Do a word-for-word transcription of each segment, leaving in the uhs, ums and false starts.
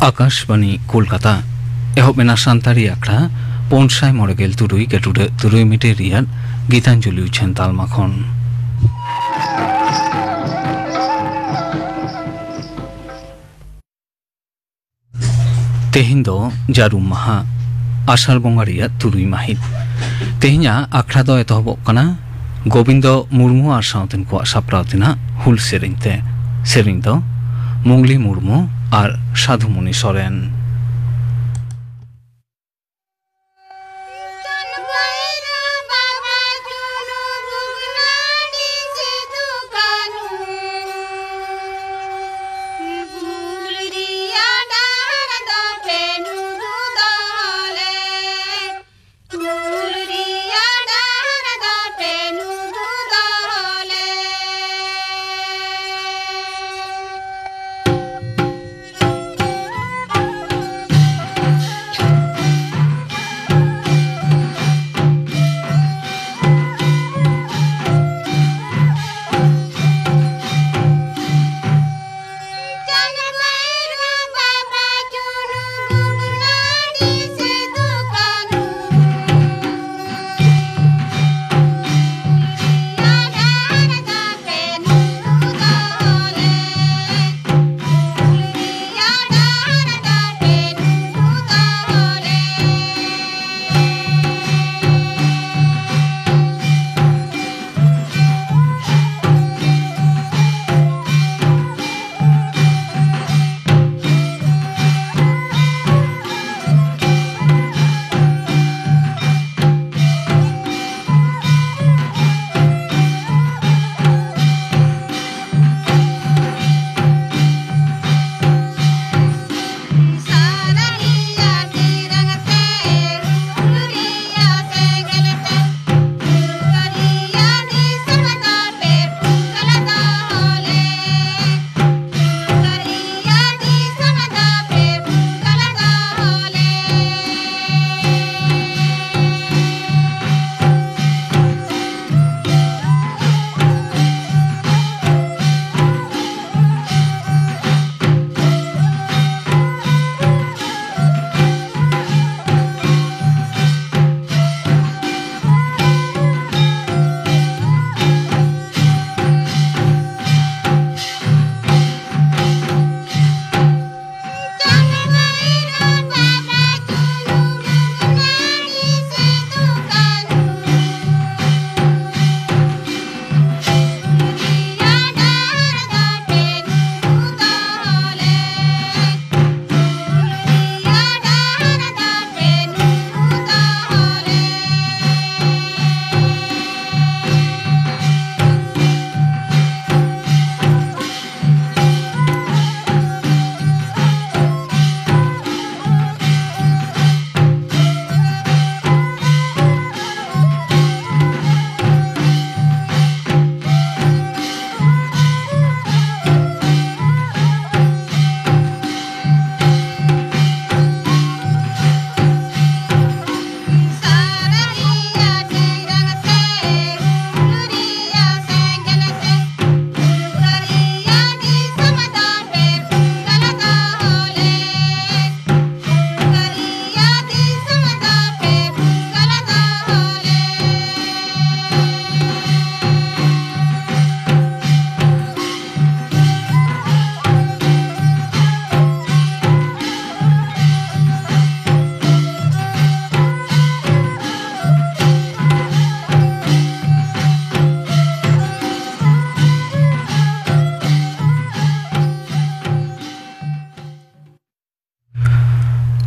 ᱟᱠᱟᱥᱵᱟᱱᱤ ᱠᱳᱞᱠᱟᱛᱟ᱾ ᱮᱦᱚᱵ ᱮᱱᱟ ᱥᱟᱱᱛᱟᱲᱤ ᱟᱠᱷᱲᱟ ᱯᱩᱱ ᱥᱟᱭ ᱢᱚᱬᱮ ᱜᱮᱞ ᱛᱩᱨᱩᱭ ᱜᱟᱹᱴᱩᱰᱟᱹᱜ ᱛᱩᱨᱩᱭ ᱢᱤᱴᱟᱨ ᱨᱮᱭᱟᱜ ᱜᱤᱛᱟᱧᱡᱚᱞᱤ ᱩᱪᱷᱟᱹᱱ ᱛᱟᱞᱢᱟ ᱠᱷᱚᱱ᱾ ᱛᱮᱦᱮᱧ ᱫᱚ ᱡᱟᱹᱨᱩᱢ ᱢᱟᱦᱟ, ᱟᱥᱟᱲ ᱵᱚᱸᱜᱟ ᱨᱮᱭᱟᱜ ᱛᱩᱨᱩᱭ ᱢᱟᱹᱦᱤᱛ᱾ ᱛᱮᱦᱮᱧᱟᱜ ᱟᱠᱷᱲᱟ ᱫᱚ ᱮᱛᱚᱦᱚᱵᱚᱜ ᱠᱟᱱᱟ ᱜᱳᱵᱤᱱᱫᱚ ᱢᱩᱨᱢᱩ ᱟᱨ ᱥᱟᱶᱛᱮᱱ ᱠᱚᱣᱟᱜ ᱥᱟᱯᱲᱟᱣ ᱛᱮᱱᱟᱜ ᱦᱩᱞ ᱥᱮᱨᱮᱧ ᱛᱮ᱾ ᱥᱮᱨᱮᱧ ᱫᱚ ᱢᱩᱝᱞᱤ ᱢᱩᱨᱢᱩ ᱟᱨ ᱥᱟᱫᱷᱩᱢᱩᱱᱤ ᱥᱚᱨᱮᱱ᱾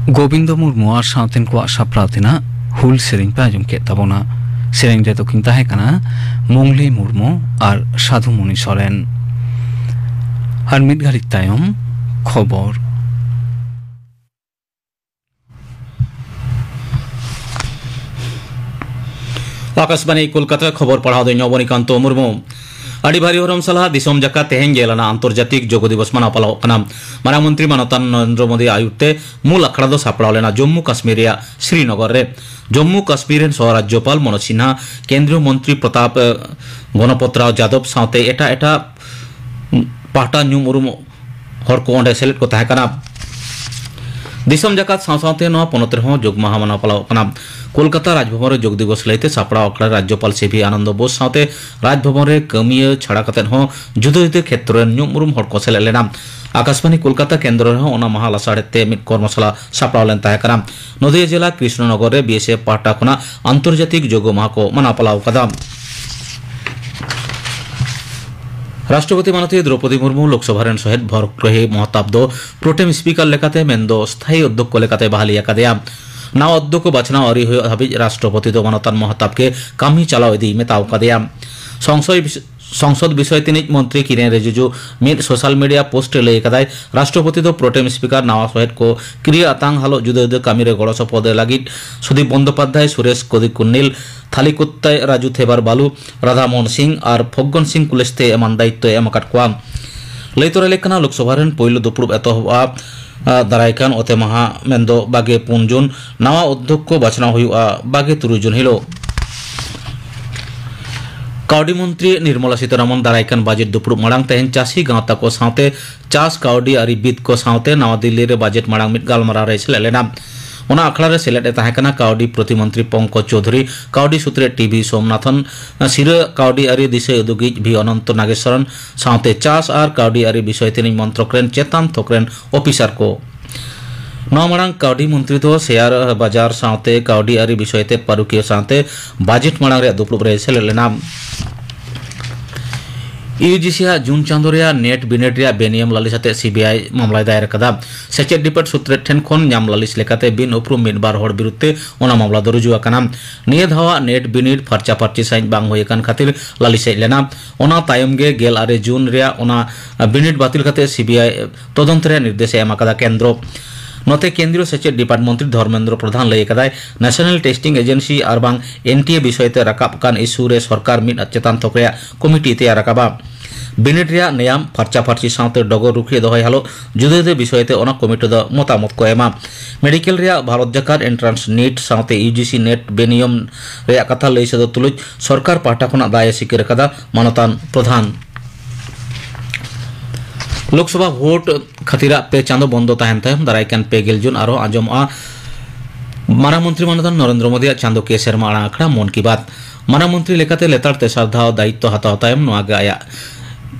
ᱜᱳᱵᱤᱱᱫᱚ ᱢᱩᱨᱢᱩ ᱟᱨ ᱥᱟᱶᱛᱮᱱ ᱠᱚᱣᱟᱜ ᱥᱟᱯᱲᱟᱣ ᱛᱮᱱᱟᱜ ᱦᱩᱞ ᱥᱮᱨᱮᱧ ᱯᱮ ᱟᱸᱡᱚᱢ ᱠᱮᱫ ᱛᱟᱵᱚᱱᱟ᱾ ᱥᱮᱨᱮᱧ ᱨᱮᱫᱚ ᱠᱤᱱ ᱛᱟᱦᱮᱸ ᱠᱟᱱᱟ ᱢᱚᱝᱞᱤ ᱢᱩᱨᱢᱩ ᱟᱨ ᱥᱟᱫᱷᱩ ᱢᱩᱱᱤ ᱥᱚᱨᱮᱱ᱾ ᱟᱨ ᱢᱤᱫ ᱜᱷᱟᱹᱲᱤᱡ ᱛᱟᱭᱚᱢ ᱠᱷᱚᱵᱚᱨ᱾ ᱟᱠᱟᱥᱵᱟᱱᱤ ᱠᱳᱞᱠᱟᱛᱟ, ᱠᱷᱚᱵᱚᱨ ᱯᱟᱲᱦᱟᱣ ᱫᱚ ᱤᱧ ᱚᱵᱚᱱᱤᱠᱟᱱᱛᱚ ᱢᱩᱨᱢᱩ᱾ ᱟᱹᱰᱤ ᱵᱷᱟᱹᱨᱤ ᱦᱚᱨᱚᱢ ᱥᱟᱞᱟᱜ ᱫᱤᱥᱚᱢ ᱡᱟᱠᱟᱛ ᱛᱮᱦᱮᱧ ᱜᱮᱞ ᱟᱱᱟᱜ ᱟᱱᱛᱚᱨᱡᱟᱛᱤᱠ ᱡᱳᱜᱚ ᱫᱤᱵᱚᱥ ᱢᱟᱱᱟᱣ ᱯᱟᱞᱟᱣᱚᱜ ᱠᱟᱱᱟ᱾ ᱢᱟᱨᱟᱝ ᱢᱚᱱᱛᱨᱤ ᱢᱟᱱᱚᱛᱟᱱ ᱱᱚᱨᱮᱱᱫᱨᱚ ᱢᱳᱫᱤ ᱟᱭᱩᱨ ᱛᱮ ᱢᱩᱞ ᱟᱠᱷᱲᱟ ᱫᱚ ᱥᱟᱯᱲᱟᱣ ᱞᱮᱱᱟ ᱡᱚᱢᱢᱩ ᱠᱟᱥᱢᱤᱨ ᱨᱮᱭᱟᱜ ᱥᱨᱤᱱᱚᱜᱚᱨ ᱨᱮ᱾ ᱡᱚᱢᱢᱩ ᱠᱟᱥᱢᱤᱨ ᱨᱮᱱ ᱥᱚᱦᱚ ᱨᱟᱡᱽᱡᱚᱯᱟᱞ ᱢᱚᱱᱳᱡᱽ ᱥᱤᱱᱦᱟ, ᱠᱮᱱᱫᱨᱤᱭᱚ ᱢᱚᱱᱛᱨᱤ ᱯᱨᱚᱛᱟᱯ, ᱮ, ᱜᱚᱱᱚᱯᱚᱛ ᱨᱟᱣ ᱡᱟᱫᱚᱵ ᱥᱟᱶᱛᱮ ᱮᱴᱟᱜ ᱮᱴᱟᱜ ᱯᱟᱦᱴᱟ ᱧᱩᱢ ᱩᱨᱩᱢ ᱦᱚᱲ ᱠᱚ ᱚᱸᱰᱮ ᱥᱮᱞᱮᱫ ᱠᱚ ᱛᱟᱦᱮᱸ ᱠᱟᱱᱟ᱾ ᱫᱤᱥᱚᱢ ᱡᱟᱠᱟᱛ ᱥᱟᱶ ᱥᱟᱶᱛᱮ ᱱᱚᱣᱟ ᱯᱚᱱᱚᱛ ᱨᱮᱦᱚᱸ ᱡᱳᱜᱽ ᱢᱟᱦᱟ ᱢᱟᱱᱟᱣ ᱯᱟᱞᱟᱣᱚᱜ ᱠᱟᱱᱟ᱾ ᱠᱳᱞᱠᱟᱛᱟ ᱨᱟᱡᱽᱵᱷᱚᱵᱚᱱ ᱨᱮ ᱡᱳᱜᱽ ᱫᱤᱵᱚᱥ ᱞᱟᱹᱭᱛᱮ ᱥᱟᱯᱲᱟᱣ ᱟᱠᱷᱲᱟ ᱨᱮ ᱨᱟᱡᱽᱡᱚᱯᱟᱞ ᱥᱤ ᱵᱷᱤ ᱟᱱᱚᱱᱫᱚ ᱵᱳᱥ ᱥᱟᱶᱛᱮ ᱨᱟᱡᱽᱵᱷᱚᱵᱚᱱ ᱨᱮ ᱠᱟᱹᱢᱤᱭᱟᱹ ᱪᱷᱟᱲᱟ ᱠᱟᱛᱮ ᱦᱚᱸ ᱡᱩᱫᱟᱹ ᱡᱩᱫᱟᱹ ᱠᱷᱮᱛᱨᱚ ᱨᱮᱱ ᱧᱩᱢ ᱩᱨᱩᱢ ᱦᱚᱲ ᱠᱚ ᱥᱮᱞᱮᱫ ᱞᱮᱱᱟ᱾ ᱟᱠᱟᱥᱵᱟᱱᱤ ᱠᱳᱞᱠᱟᱛᱟ ᱠᱮᱱᱫᱨᱚ ᱨᱮᱦᱚᱸ ᱚᱱᱟ ᱢᱟᱦᱟ ᱞᱟᱥᱟᱲᱦᱮᱫ ᱛᱮ ᱢᱤᱫ ᱠᱚᱨᱢᱚᱥᱟᱞᱟ ᱥᱟᱯᱲᱟᱣ ᱞᱮᱱ ᱛᱟᱦᱮᱸ ᱠᱟᱱᱟ᱾ ᱱᱚᱫᱤᱭᱟ ᱡᱮᱞᱟ ᱠᱨᱤᱥᱱᱚᱱᱚᱜᱚᱨ ᱨᱮ ᱵᱤ ᱮᱥ ᱮᱯᱷ ᱯᱟᱦᱴᱟ ᱠᱷᱚᱱᱟᱜ ᱟᱱᱛᱚᱨᱡᱟᱛᱤᱠ ᱡᱳᱜᱚ ᱢᱟᱦᱟ ᱠᱚ ᱢᱟᱱᱟᱣ ᱯᱟᱞᱟᱣ ᱟᱠᱟᱫᱟ᱾ ᱨᱟᱥᱴᱨᱚᱯᱚᱛᱤ ᱢᱟᱱᱚᱛᱤᱭᱟᱹ ᱫᱨᱚᱣᱯᱚᱫᱤ ᱢᱩᱨᱢᱩ ᱞᱳᱠᱥᱚᱵᱷᱟ ᱨᱮᱱ ᱥᱚᱦᱮᱫ ᱵᱷᱚᱨᱜᱨᱚᱦᱤ ᱢᱚᱦᱛᱟᱵ ᱫᱚ ᱯᱨᱚᱴᱮᱢ ᱥᱯᱤᱠᱟᱨ ᱞᱮᱠᱟᱛᱮ ᱢᱮᱱᱫᱚ ᱥᱛᱷᱟᱭᱤ ᱚᱫᱽᱫᱷᱚᱠᱠᱚ ᱞᱮᱠᱟᱛᱮ ᱵᱟᱦᱟᱞᱤ ᱟᱠᱟᱫᱮᱭᱟ᱾ ᱱᱟᱣᱟ ᱚᱫᱽᱫᱷᱚᱠᱠᱚ ᱵᱟᱪᱷᱱᱟᱣ ᱟᱹᱣᱨᱤ ᱦᱩᱭᱩᱜ ᱦᱟᱹᱵᱤᱡ ᱨᱟᱥᱴᱨᱚᱯᱚᱛᱤ ᱫᱚ ᱢᱟᱱᱚᱛᱟᱱ ᱢᱚᱦᱛᱟᱵ ᱜᱮ ᱠᱟᱹᱢᱤ ᱪᱟᱞᱟᱣ ᱤᱫᱤᱭ ᱢᱮᱛᱟᱣ ᱟᱠᱟᱫᱮᱭᱟ᱾ ᱥᱚᱝᱥᱚᱭ ᱵᱤᱥ-, ᱥᱚᱝᱥᱚᱫ ᱵᱤᱥᱚᱭ ᱛᱮ ᱱᱤᱡ ᱢᱚᱱᱛᱨᱤ ᱠᱤᱨᱮᱱ ᱨᱤᱡᱤᱡᱩ ᱢᱤᱫ ᱥᱳᱥᱟᱞ ᱢᱤᱰᱤᱭᱟ ᱯᱳᱥᱴ ᱨᱮ ᱞᱟᱹᱭ ᱟᱠᱟᱫᱟᱭ, ᱨᱟᱥᱴᱨᱚᱯᱚᱛᱤ ᱫᱚ ᱯᱨᱚᱴᱮᱢ ᱥᱯᱤᱠᱟᱨ ᱱᱟᱣᱟ ᱥᱚᱦᱮᱫ ᱠᱚ ᱠᱤᱨᱤᱭᱟᱹ ᱟᱛᱟᱝ ᱦᱟᱞᱚᱜ ᱡᱩᱫᱟᱹ ᱡᱩᱫᱟᱹ ᱠᱟᱹᱢᱤ ᱨᱮ ᱜᱚᱲᱚ ᱥᱚᱯᱚᱦᱚᱫ ᱞᱟᱹᱜᱤᱫ ᱥᱩᱫᱤᱯ ᱵᱚᱱᱫᱳᱯᱟᱫᱽᱫᱷᱟᱭ, ᱥᱩᱨᱮᱥ ᱠᱚᱫᱤᱠᱩᱱᱱᱤᱞ, ᱛᱷᱟᱞᱤᱠᱩᱛᱛᱟᱭ ᱨᱟᱡᱩ ᱛᱷᱮᱵᱟᱨ ᱵᱟᱞᱩ, ᱨᱟᱫᱷᱟ ᱢᱳᱦᱚᱱ ᱥᱤᱝ ᱟᱨ ᱯᱷᱚᱜᱽᱜᱚᱱ ᱥᱤᱝ ᱠᱩᱞᱮᱥᱛᱮ ᱮᱢᱟᱱ ᱫᱟᱭᱤᱛᱛᱚᱭ ᱮᱢ ᱟᱠᱟᱫ ᱠᱚᱣᱟ᱾ ᱞᱟᱹᱭ ᱛᱚᱨᱟ ᱞᱮᱠ ᱠᱟᱱᱟ, ᱞᱳᱠᱥᱚᱵᱷᱟ ᱨᱮᱱ ᱯᱳᱭᱞᱳ ᱫᱩᱯᱲᱩᱵ ᱮᱛᱚᱦᱚᱵᱼᱟ, ᱟ, ᱫᱟᱨᱟᱭ ᱠᱟᱱ ᱚᱛᱮ ᱢᱟᱦᱟ, ᱢᱮᱱᱫᱚ ᱵᱟᱜᱮ ᱯᱩᱱ ᱡᱩᱱ᱾ ᱱᱟᱣᱟ ᱚᱫᱽᱫᱷᱚᱠᱠᱚ ᱵᱟᱪᱷᱱᱟᱣ ᱦᱩᱭᱩᱜᱼᱟ ᱵᱟᱜᱮ ᱛᱩᱨᱩᱭ ᱡᱩᱱ ᱦᱤᱞᱳᱜ᱾ ᱠᱟᱹᱣᱰᱤ ᱢᱚᱱᱛᱨᱤ ᱱᱤᱨᱢᱚᱞᱟ ᱥᱤᱛᱟᱨᱟᱢᱚᱱ ᱫᱟᱨᱟᱭ ᱠᱟᱱ ᱵᱟᱡᱮᱴ ᱫᱩᱯᱲᱩᱵ ᱢᱟᱲᱟᱝ ᱛᱮᱦᱮᱧ ᱪᱟᱹᱥᱤ ᱜᱟᱶᱛᱟ ᱠᱚ ᱥᱟᱶᱛᱮ ᱪᱟᱥ ᱠᱟᱹᱣᱰᱤ ᱟᱹᱨᱤ ᱵᱤᱫ ᱠᱚ ᱥᱟᱶᱛᱮ ᱱᱟᱣᱟ ᱫᱤᱞᱞᱤ ᱨᱮ ᱵᱟᱡᱮᱴ ᱢᱟᱲᱟᱝ ᱢᱤᱫ ᱜᱟᱞᱢᱟᱨᱟᱣ ᱨᱮᱭ ᱥᱮᱞᱮᱫ ᱞᱮᱱᱟ᱾ ᱚᱱᱟ ᱟᱠᱷᱲᱟ ᱨᱮ ᱥᱮᱞᱮᱫ ᱮ ᱛᱟᱦᱮᱸ ᱠᱟᱱᱟ ᱠᱟᱹᱣᱰᱤ ᱯᱨᱚᱛᱤᱢᱚᱱᱛᱨᱤ ᱯᱚᱝᱠᱚᱡᱽ ᱪᱳᱣᱫᱷᱩᱨᱤ, ᱠᱟᱹᱣᱰᱤ ᱥᱩᱛᱨᱮᱫ ᱴᱤ ᱵᱷᱤ ᱥᱳᱢᱱᱟᱛᱷᱚᱱ, ᱥᱤᱨᱟᱹ ᱠᱟᱹᱣᱰᱤ ᱟᱹᱨᱤ ᱫᱤᱥᱟᱹ ᱩᱫᱩᱜᱤᱡ ᱵᱷᱤ ᱚᱱᱚᱱᱛᱚ ᱱᱟᱜᱮᱥᱚᱨᱚᱱ ᱥᱟᱶᱛᱮ ᱪᱟᱥ ᱟᱨ ᱠᱟᱹᱣᱰᱤ ᱟᱹᱨᱤ ᱵᱤᱥᱚᱭ ᱛᱮ ᱱᱤᱡ ᱢᱚᱱᱛᱨᱚᱠ ᱨᱮᱱ ᱪᱮᱛᱟᱱ ᱛᱷᱚᱠ ᱨᱮᱱ ᱚᱯᱷᱤᱥᱟᱨ ᱠᱚ᱾ ᱱᱚᱣᱟ ᱢᱟᱲᱟᱝ ᱠᱟᱹᱣᱰᱤ ᱢᱚᱱᱛᱨᱤ ᱫᱚ ᱥᱮᱭᱟᱨ ᱵᱟᱡᱟᱨ ᱥᱟᱶᱛᱮ ᱠᱟᱹᱣᱰᱤ ᱟᱹᱨᱤ ᱵᱤᱥᱚᱭ ᱛᱮ ᱯᱟᱹᱨᱩᱠᱷᱤᱭᱟᱹ ᱥᱟᱶᱛᱮ ᱵᱟᱡᱮᱴ ᱢᱟᱲᱟᱝ ᱨᱮᱭᱟᱜ ᱫᱩᱯᱲᱩᱵ ᱨᱮᱭ ᱥᱮᱞᱮᱫ ᱞᱮᱱᱟ᱾ ᱤᱭᱩ ᱡᱤ ᱥᱤ ᱟᱜ ᱡᱩᱱ ᱪᱟᱸᱫᱚ ᱨᱮᱭᱟᱜ ᱱᱮᱴ ᱵᱤᱱᱤᱰ ᱨᱮᱭᱟᱜ ᱵᱮᱱᱤᱭᱚᱢ ᱞᱟᱹᱞᱤᱥ ᱟᱛᱮ ᱥᱤ ᱵᱤ ᱟᱭ ᱢᱟᱢᱞᱟᱭ ᱫᱟᱭᱮᱨ ᱟᱠᱟᱫᱟ᱾ ᱥᱮᱪᱮᱫ ᱰᱤᱯᱟᱨᱴ ᱥᱩᱛᱨᱮᱫ ᱴᱷᱮᱱ ᱠᱷᱚᱱ ᱧᱟᱢ ᱞᱟᱹᱞᱤᱥ ᱞᱮᱠᱟᱛᱮ, ᱵᱤᱱ ᱩᱯᱨᱩᱢ ᱢᱤᱫ ᱵᱟᱨ ᱦᱚᱲ ᱵᱤᱨᱩᱫᱷ ᱛᱮ ᱚᱱᱟ ᱢᱟᱢᱞᱟ ᱫᱚ ᱨᱩᱡᱩ ᱟᱠᱟᱱᱟ᱾ ᱱᱤᱭᱟᱹ ᱫᱷᱟᱣᱟᱜ ᱱᱮᱴ ᱵᱤᱱᱤᱰ ᱯᱷᱟᱨᱪᱟ ᱯᱷᱟᱨᱪᱤ ᱥᱟᱹᱦᱤᱡ ᱵᱟᱝ ᱦᱩᱭ ᱟᱠᱟᱱ ᱠᱷᱟᱹᱛᱤᱨ ᱞᱟᱹᱞᱤᱥ ᱦᱮᱡ ᱞᱮᱱᱟ᱾ ᱚᱱᱟ ᱛᱟᱭᱚᱢ ᱜᱮ ᱜᱮᱞ ᱟᱨᱮ ᱡᱩᱱ ᱨᱮᱭᱟᱜ ᱚᱱᱟ ᱵᱤᱱᱤᱰ ᱵᱟᱹᱛᱤᱞ ᱠᱟᱛᱮ ᱥᱤ ᱵᱤ ᱟᱭ ᱛᱚᱫᱚᱱᱛ ᱨᱮᱭᱟᱜ ᱱᱤᱨᱫᱮᱥ ᱮ ᱮᱢ ᱟᱠᱟᱫᱟ ᱠᱮᱱᱫᱨᱚ᱾ ᱱᱚᱛᱮ, ᱠᱮᱱᱫᱨᱤᱭᱚ ᱥᱮᱪᱮᱫ ᱰᱤᱯᱟᱨᱴ ᱢᱚᱱᱛᱨᱤ ᱫᱷᱚᱨᱢᱮᱱᱫᱨᱚ ᱯᱨᱚᱫᱷᱟᱱ ᱞᱟᱹᱭ ᱟᱠᱟᱫᱟᱭ, ᱱᱮᱥᱚᱱᱟᱞ ᱴᱮᱥᱴᱤᱝ ᱮᱡᱮᱱᱥᱤ ᱟᱨ ᱵᱟᱝ ᱮᱱ ᱴᱤ ᱮ ᱵᱤᱥᱚᱭ ᱛᱮ ᱨᱟᱠᱟᱵ ᱠᱟᱱ ᱤᱥᱩ ᱨᱮ ᱥᱚᱨᱠᱟᱨ ᱢᱤᱫ ᱪᱮᱛᱟᱱ ᱛᱷᱚᱠ ᱨᱮᱭᱟᱜ ᱠᱚᱢᱤᱴᱤ ᱛᱮᱭᱟᱨ ᱨᱟᱠᱟᱵᱟ᱾ ᱵᱤᱱᱤᱰ ᱨᱮᱭᱟᱜ ᱱᱮᱭᱟᱢ ᱯᱷᱟᱨᱪᱟ ᱯᱷᱟᱨᱪᱤ ᱥᱟᱶᱛᱮ ᱰᱚᱜᱚᱨ ᱨᱩᱠᱷᱤᱭᱟᱹ ᱫᱚᱦᱚᱭ ᱦᱟᱞᱚᱛ ᱡᱩᱫᱟᱹ ᱡᱩᱫᱟᱹ ᱵᱤᱥᱚᱭ ᱛᱮ ᱚᱱᱟ ᱠᱚᱢᱤᱴᱤ ᱫᱚ ᱢᱚᱛᱟᱢᱚᱛ ᱠᱚ ᱮᱢᱟ᱾ ᱢᱮᱰᱤᱠᱮᱞ ᱨᱮᱭᱟᱜ ᱵᱷᱟᱨᱚᱛ ᱡᱟᱠᱟᱛ ᱮᱱᱴᱨᱟᱱᱥ ᱱᱤᱴ ᱥᱟᱶᱛᱮ ᱤᱭᱩ ᱡᱤ ᱥᱤ ᱱᱮᱴ ᱵᱮᱱᱤᱭᱚᱢ ᱨᱮᱭᱟᱜ ᱠᱟᱛᱷᱟ ᱞᱟᱹᱭ ᱥᱚᱫᱚᱨ ᱛᱩᱞᱩᱡ ᱥᱚᱨᱠᱟᱨ ᱯᱟᱦᱴᱟ ᱠᱷᱚᱱᱟᱜ ᱫᱟᱭ ᱮ ᱥᱤᱠᱟᱹᱨ ᱟᱠᱟᱫᱟ ᱢᱟᱱᱚᱛᱟᱱ ᱯᱨᱚᱫᱷᱟᱱ᱾ ᱞᱳᱠᱥᱚᱵᱷᱟ ᱵᱷᱳᱴ ᱠᱷᱟᱹᱛᱤᱨᱟᱜ ᱯᱮ ᱪᱟᱸᱫᱚ ᱵᱚᱱᱫᱚ ᱛᱟᱦᱮᱱ ᱛᱟᱭᱚᱢ ᱫᱟᱨᱟᱭ ᱠᱟᱱ ᱯᱮ ᱜᱮᱞ ᱡᱩᱱ ᱟᱨᱦᱚᱸ ᱟᱸᱡᱚᱢᱚᱜᱼᱟ ᱢᱟᱨᱟᱝ ᱢᱚᱱᱛᱨᱤ ᱢᱟᱱᱚᱛᱟᱱ ᱱᱚᱨᱮᱱᱫᱨᱚ ᱢᱳᱫᱤᱭᱟᱜ ᱪᱟᱸᱫᱚᱠᱤᱭᱟᱹ ᱥᱮᱨᱢᱟ ᱟᱲᱟᱝ ᱟᱠᱷᱲᱟ ᱢᱚᱱ ᱠᱤ ᱵᱟᱛ᱾ ᱢᱟᱨᱟᱝ ᱢᱚᱱᱛᱨᱤ ᱞᱮᱠᱟᱛᱮ ᱞᱮᱛᱟᱲ ᱛᱮᱥᱟᱨ ᱫᱷᱟᱣ ᱫᱟᱭᱤᱛᱛᱚ ᱦᱟᱛᱟᱣ ᱛᱟᱭᱚᱢ ᱱᱚᱣᱟ ᱜᱮ ᱟᱭᱟᱜ